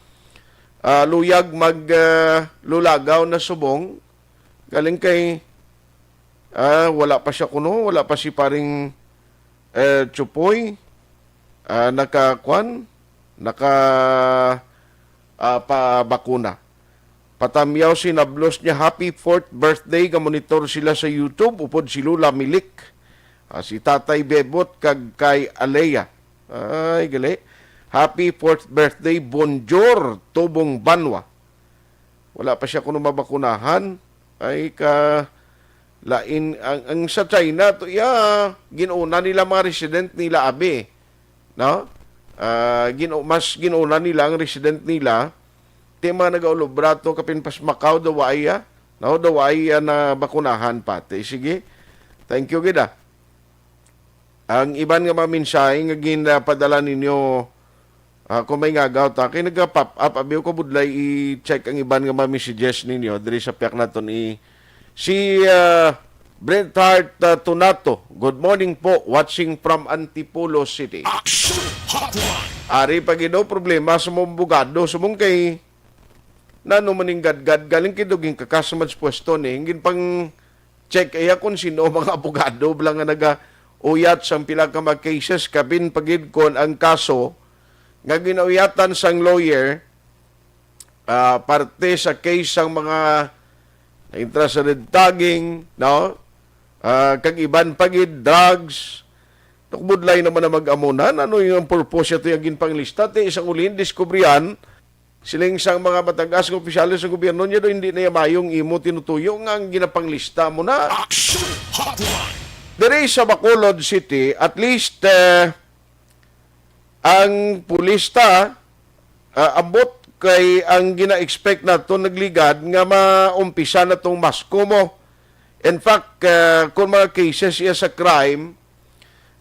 ah, luyag mag ah, lulagaw na subong, galing kay ah, wala pa siya kuno, wala pa si paring eh, Chupoy ah, naka kwan, naka ah, pabakuna. Patamyaw si Nablos niya, happy fourth birthday, gamonitor sila sa YouTube, upod si Lola Milik, ah, si Tatay Bebot, kag kay Alea. Ay, gali. Happy fourth birthday, bonjour, Tubong Banwa. Wala pa siya kuno mabakunahan. Ay, ka lain ang, ang sa China to, ya, ginuna nila mga resident nila abi, no? Ah, gin mas ginuna nila ang resident nila ti mga nagaulobra to kapin pas Macau daw ay, ah, no, daw ay, ah, na bakunahan pati. Sige. Thank you gid ah. Ang iban nga mga mensahe nga ginpadala ninyo, ah, kung may ngagaw ta, kay naga-pop up, abi ko budlay i-check ang iban nga mga messages ninyo diri sa piyak naton i si ah, Brent Hart ah, Tunato. Good morning po, watching from Antipolo City. Action Hotline. Ari pa gid daw problema sa mga abogado, sumong kay nano man ning gadgad, galing kay daw ginkakas man sa pwesto ni, ginpang check iya kung sino mga abogado bala nga nagauyat sang pila ka mga cases, kapin pa gid kon ang kaso nga ginauyatan sang lawyer ah, parte sa case sang mga naintra sa red tagging, no? Ah, kag iban pa gid, drugs. Tukbudlay naman na mag-amunan. Ano yung purpose ito yung ginpanglista? Ti isang ulin, diskubrihan, siling sang mga matagas nga opisyales sa gobyerno niya do, hindi na yamayong imo tinutuyo nga ang ginapanglista mo na. Action Hotline. Diri sa Bacolod City, at least eh, ang pulista ah, ambot kay ang gina-expect nato nagligad nga maumpisa na tong mas kumo. In fact, ah, kung mga cases iya sa crime,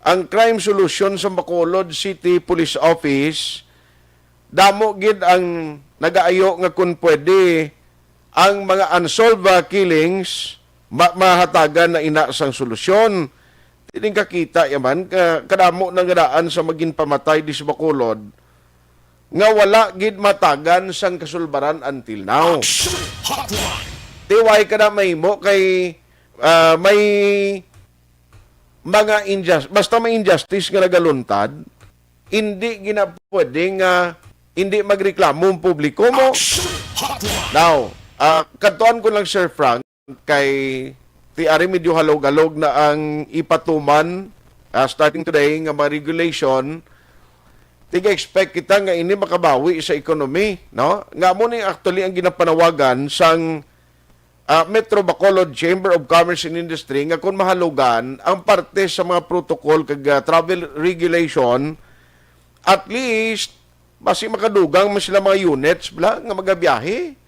ang crime solution sa Bacolod City Police Office, damo gid ang nagaayo nga kung pwede ang mga unsolved ah, killings ma- mahatagan na ina sang solusyon. Di din kakita yaman, ka-, kadamo na nga daan sa mga ginpamatay di sa Bacolod nga wala gid matagan sang kasulbaran until now. Action Hotline. Tiway ka na mahimo kay, ah, may mga injus-, basta may injustice nga nagaluntad, hindi gina pwede nga hindi magreklamo ang publiko mo. Action Hotline. Now, ah, kadtuan ko lang, Sir Frank, kay ti ari medyo halog-halog na ang ipatuman, ah, starting today nga mga regulation. Tiga-expect kita nga ini makabawi sa economy, no? Nga mo ni actually ang ginapanawagan sang, ah, Metro Bacolod Chamber of Commerce and Industry nga kung mahalugan ang parte sa mga protocol kag, ah, travel regulation, at least basi makadugang man sila mga units bala nga magabiyahe.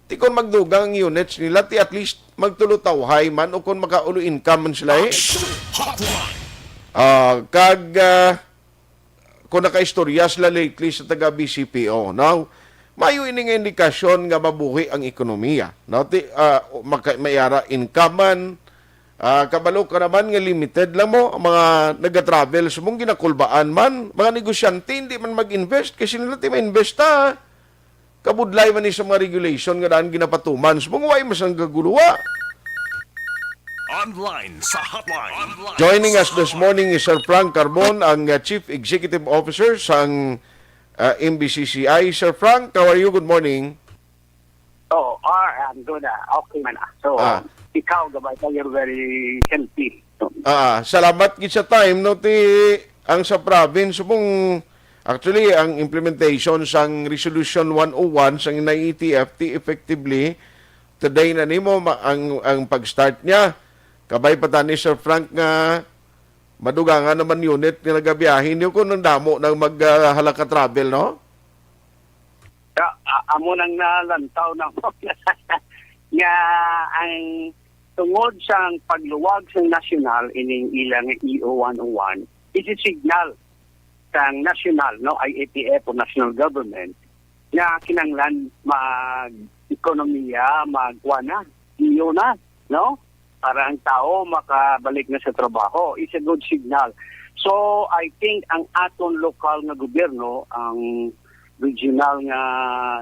Ti kon magdugang ang units nila, ti at least magtulutawhay man o kon makaulo income man sila, eh. Action Hotline. Ah, kag, ah, kung nakaistorya sila lately sa taga B C P O, no? Mayo ini nga indikasyon nga mabuhi ang ekonomiya, no? Ti, ah, maka-, may ara income man, ah, kabalo ka naman nga limited lang mo ang mga nagatravel. Subong ginakulbaan man, mga negosyante hindi man mag-invest kasi nila ti ma-invest ta. Kabudlay man ni sa mga regulation nga daan ginapatuman. Subong way mas ang gaguluwa. Online sa hotline. Joining us this morning is Sir Frank Carbon, ang, uh, Chief Executive Officer sang, uh, M B C C I. Sir Frank, how are you? Good morning. Oh, ah, I'm good, ah. Okay man, ah. So, Ah. ikaw, gabay ka, you're very healthy. So, Ah, salamat gid sa time, no, ti ang sa province mong, actually, ang implementation sang Resolution one oh one sang N I E T F ti effectively today na nimo ma-, ang, ang pag-start niya. Kabay pa tani, Sir Frank, nga madugangan naman unit nga nagabiyahe niyo kung nang damo nang mag, ah, halaka travel, no? Ka-, a-, amo nang nalantaw na mo nga ang tungod sang pagluwag sang nasyonal ining ilang E O one oh one, is a signal sang national, no, I A T F o national government nga kinahanglan mag-ekonomiya, magkuha na, iyo na, no? Para ang tao makabalik na sa trabaho. It's a good signal. So, I think ang aton lokal nga gobyerno, ang regional nga,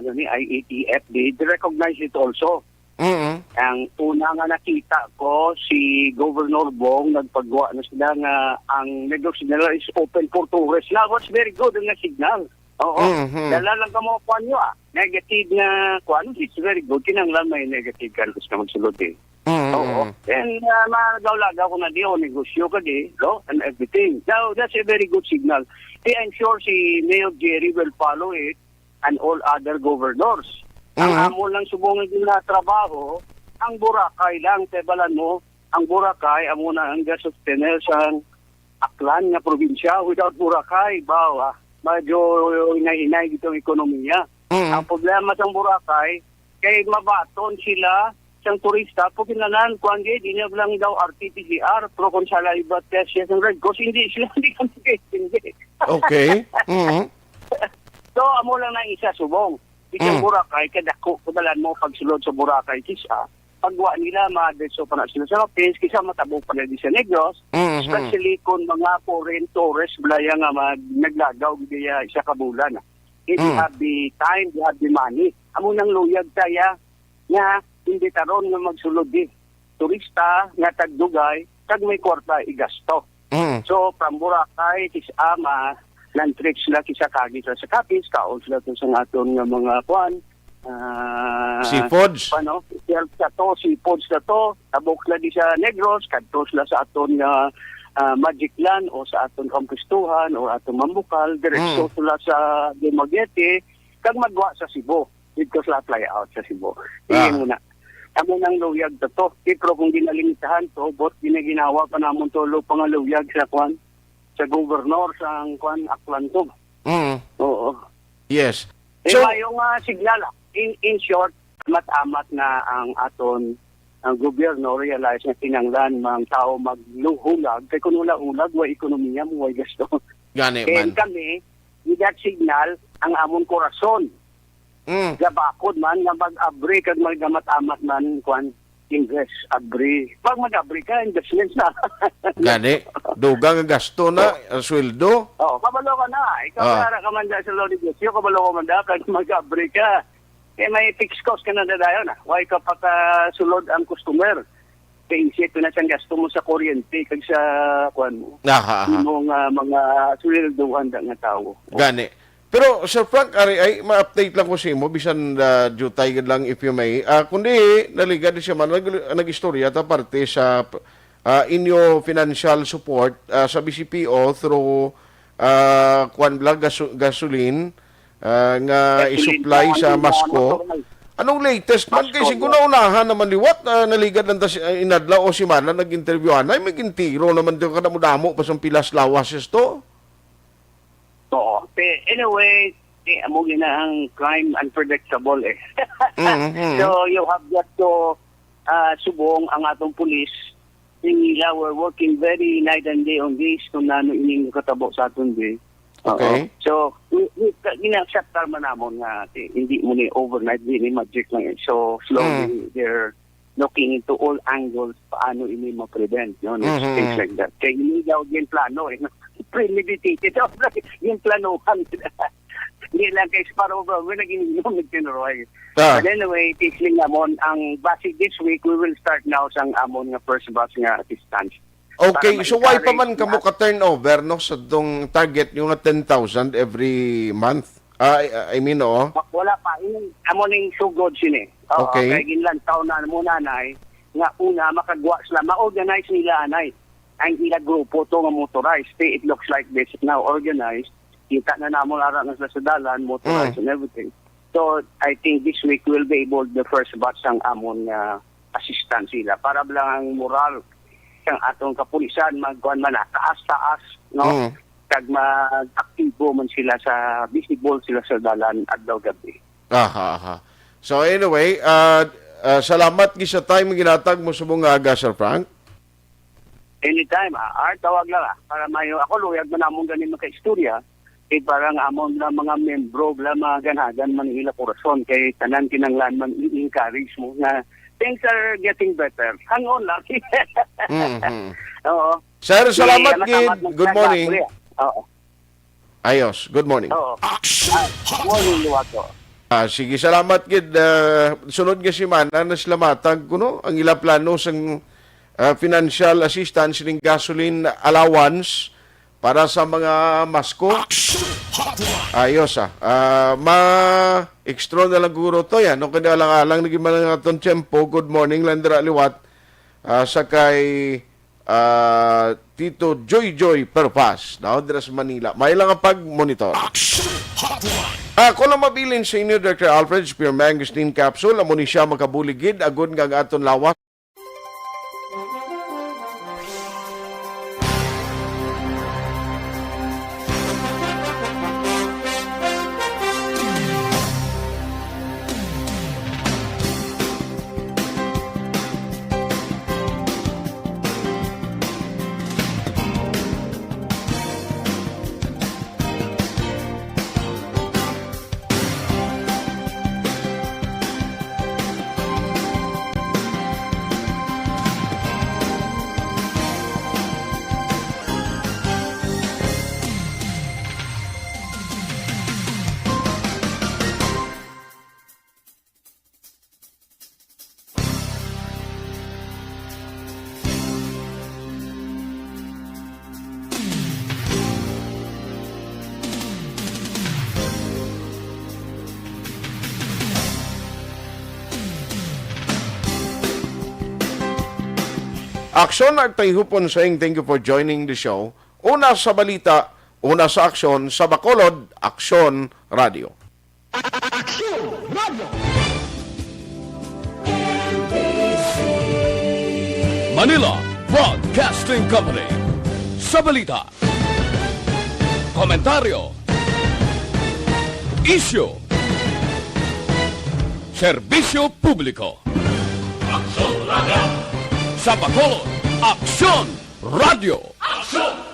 ano ni, I A T F, they, they recognize it also. Mm. Ang una nga nakita ko, si Governor Bong, nagpagwa na sila nga ang Negros General is open for tourists. That was very good nga signal. Oo. Mhm. Dala lang ka mo kuan nyo, ah. Negative nga kuan, it's very good. Kinahanglan may negative ka na magsulod, eh. Mm, Oo. mm. Then, ah, malagaw-lagaw ko na di, o negosyo ka di, no? And everything. Now, that's a very good signal. Kaya I'm sure si Mayor Jerry will follow it and all other governors. Ang Mhm. amo lang subong nga ginatrabaho, ang Boracay lang, kay balan mo, ang Boracay, amo na ang gasustenance sang Aklan nga probinsya. Without Boracay, baw, ah, medyo hinay-hinay gitong ekonomiya. Mhm. Ang problema sang Boracay, kay mabaton sila sang turista, pag kinanan, kuwan gid, di na lang daw R T P C R, pero kung sa live test siya sang Red Cross, hindi sila, hindi kami kaintindi. Okay. Mhm. So, amo lang na isa, subong. Isang Mm. Boracay, kadako, kadalan mo pagsulod sa Boracay, kisa, pagwa nila, madetso pa na sila sa Lapis, kisa matabog pa na di sa Negros, Mhm. especially kung mga foreign tourist, balaya nga mag-, naglagaw, gaya isa ka bulan. If they Mm. have the time, they have the money. Amo nang luyag kaya nga imbitaron nga magsulod di turista nga tagdugay kag may kwarta igasto. Mm. So, from Boracay, kis-a ma-, land trip sila, kisa kagi sila sa Capiz, kaon sila to sa aton nga mga kuan, ah, Seafoods? Ano, health sa to, seafoods na to, tabok sila di sa Negros, kadto sila sa aton nga, ah, Magic Land o sa aton Kampustuhan o aton Mambukal, diretso Mm. sila sa Dumaguete, kag magwa sa Cebu. Dito sila fly out sa Cebu. Ah. Sige muna. Amo nang luyag to to. Di, pero kung ginalimitahan to, bot ginaginawa pa namon to, lo pa nga luyag sa kwan, sa gobernador sa ang kwan, Aklan to. Mm. Oo. Yes. Eh, So, mayo nga signal, ah. In, in short, amat-amat na ang aton, ang gobyerno realize nga kinanglan mang tao magluhulag, kay kung wala hulag, way ekonomiya mo, way gasto. Gani And man. kami, with that signal, ang amon korason, Mm. gabakod man, nga mag-abri kag magamat-amat man, kwan, Invest, abri. Pag mag-abri ka, investments na. Gani, dugang ang gasto na, ang sweldo. Oo, kabalo ka na. Ikaw, Ah. Ara ka man dyan sa law negosyo, kabalo ka man dyan, pag mag-abri ka. Kaya may fixed cost ka na dadayon, ah. Why ka pakasulod ang customer? Kay isip na siyang gasto mo sa kuryente, kag sa, kuwan mo. Aha, aha. Imong, ah, mga sweldo, handa nga tao. Gani. Pero, Sir Frank, ari ay, ma-update lang ko sa imo, bisan, ah, jutay gid lang, if you may. Ah, kundi, naligad ni siya man, nag-, nag-istorya ta parte sa, ah, inyo financial support, ah, sa B C P O through, ah, kwan bla, gaso-, gasoline, ah, nga Gasoline, isupply sa kuwan, Masco. Motor, Anong latest man? Kay Masco, siguro yeah. Naunahan naman liwat, ah, naligad lang ta si, ah, inadlaw o simana nag-interview anay, may gintiro naman daw kadamo-damo pa sang pilas lawas to. Oo. Pe-, anyway, eh, amo gina ang crime, unpredictable eh. Mm, mm. So, you have got to, ah, subong ang atong pulis. Nila, we're working very night and day on this kung ano ining katabo sa aton, di. Oo. Okay. So, we, we, gina-acceptar man namon nga, eh, hindi mo ni overnight, di ni magic lang eh. So, slowly, Mm. they're looking into all angles paano ini ma-prevent, no? There's Mhm. things like that. Kay ini daw yung plano, eh. Premeditated daw yung planuhan. Hindi lang kay Sparrow, bro. We're naging nagtinuroy. Ah. But anyway, tisling namon ang basic this week, we will start now sang amon nga first batch nga assistance. Okay, Para so why pa ma-encourage man kamo na ka-turnover, no, sa tong target nyo nga ten thousand every month? Ah, I, I mean, oo. Wa-, wala pa. Ini, amo ning sugod sini. Oo, Okay. Kay ginlantaw na mo, nanay, nga una, makagwa sila, ma-organize nila, anay, ang ila grupo to nga motorized. See, it looks like this now organized. Kita na namon ara na sila sa dalan, motorized Mm. and everything. So, I think this week we'll be able, the first batch sang amon nga assistance sila. Para lang ang moral sang atong kapulisan, magkuhan man na, taas-taas, no? Mm. Kag mag-aktibo man sila sa, visible sila sa dalan adlaw gabi. Aha, aha. So anyway, ah, ah, salamat gid sa time nga ginhatag mo subong nga aga, Sir Frank. Anytime, ah, Art, tawag lang, ah, para mayo. Ako, luyag man namon gani makaistorya. Kay parang amon na mga membro, bla, mga ganahan man ila korason. Kay tanan kinanglan man i-encourage mo nga things are getting better. Hang on lang. Mhm. Oo. Sir, salamat Sige, gid. Salamat, Good morning. Kuya. Oo. Ayos. Good morning. Oo. Action! Ah, morning, Luwato. Ah, sige, salamat gid. Ah, sunod nga semana na sila matag kuno ang ila plano sang, ah, financial assistance ning gasoline allowance para sa mga Masco. Action Hotline! Ayos, ah. Ah, ma-extra na lang guro to, yan. No, kaya alang-alang na gid man ang aton tiyempo. Good morning lang dira liwat. Ah, sa kay ah, Tito Joy Joy Perpas, no, dira sa Manila. May lang ang pag-monitor. Action Hotline. Ako lang mabilin sa inyo, Doctor Alfred Spearmint Capsule. Amo ni siya makabulig gid, agod nga ang aton lawas. Aksyon, Art Tayhupon saying thank you for joining the show. Una sa balita, una sa aksyon, sa Bacolod, Aksyon Radio. Aksyon Radio. Manila Broadcasting Company. Sa balita, komentaryo, isyu, serbisyo publiko. Aksyon Radio. Sa Bacolod, Aksyon Radio. Aksyon!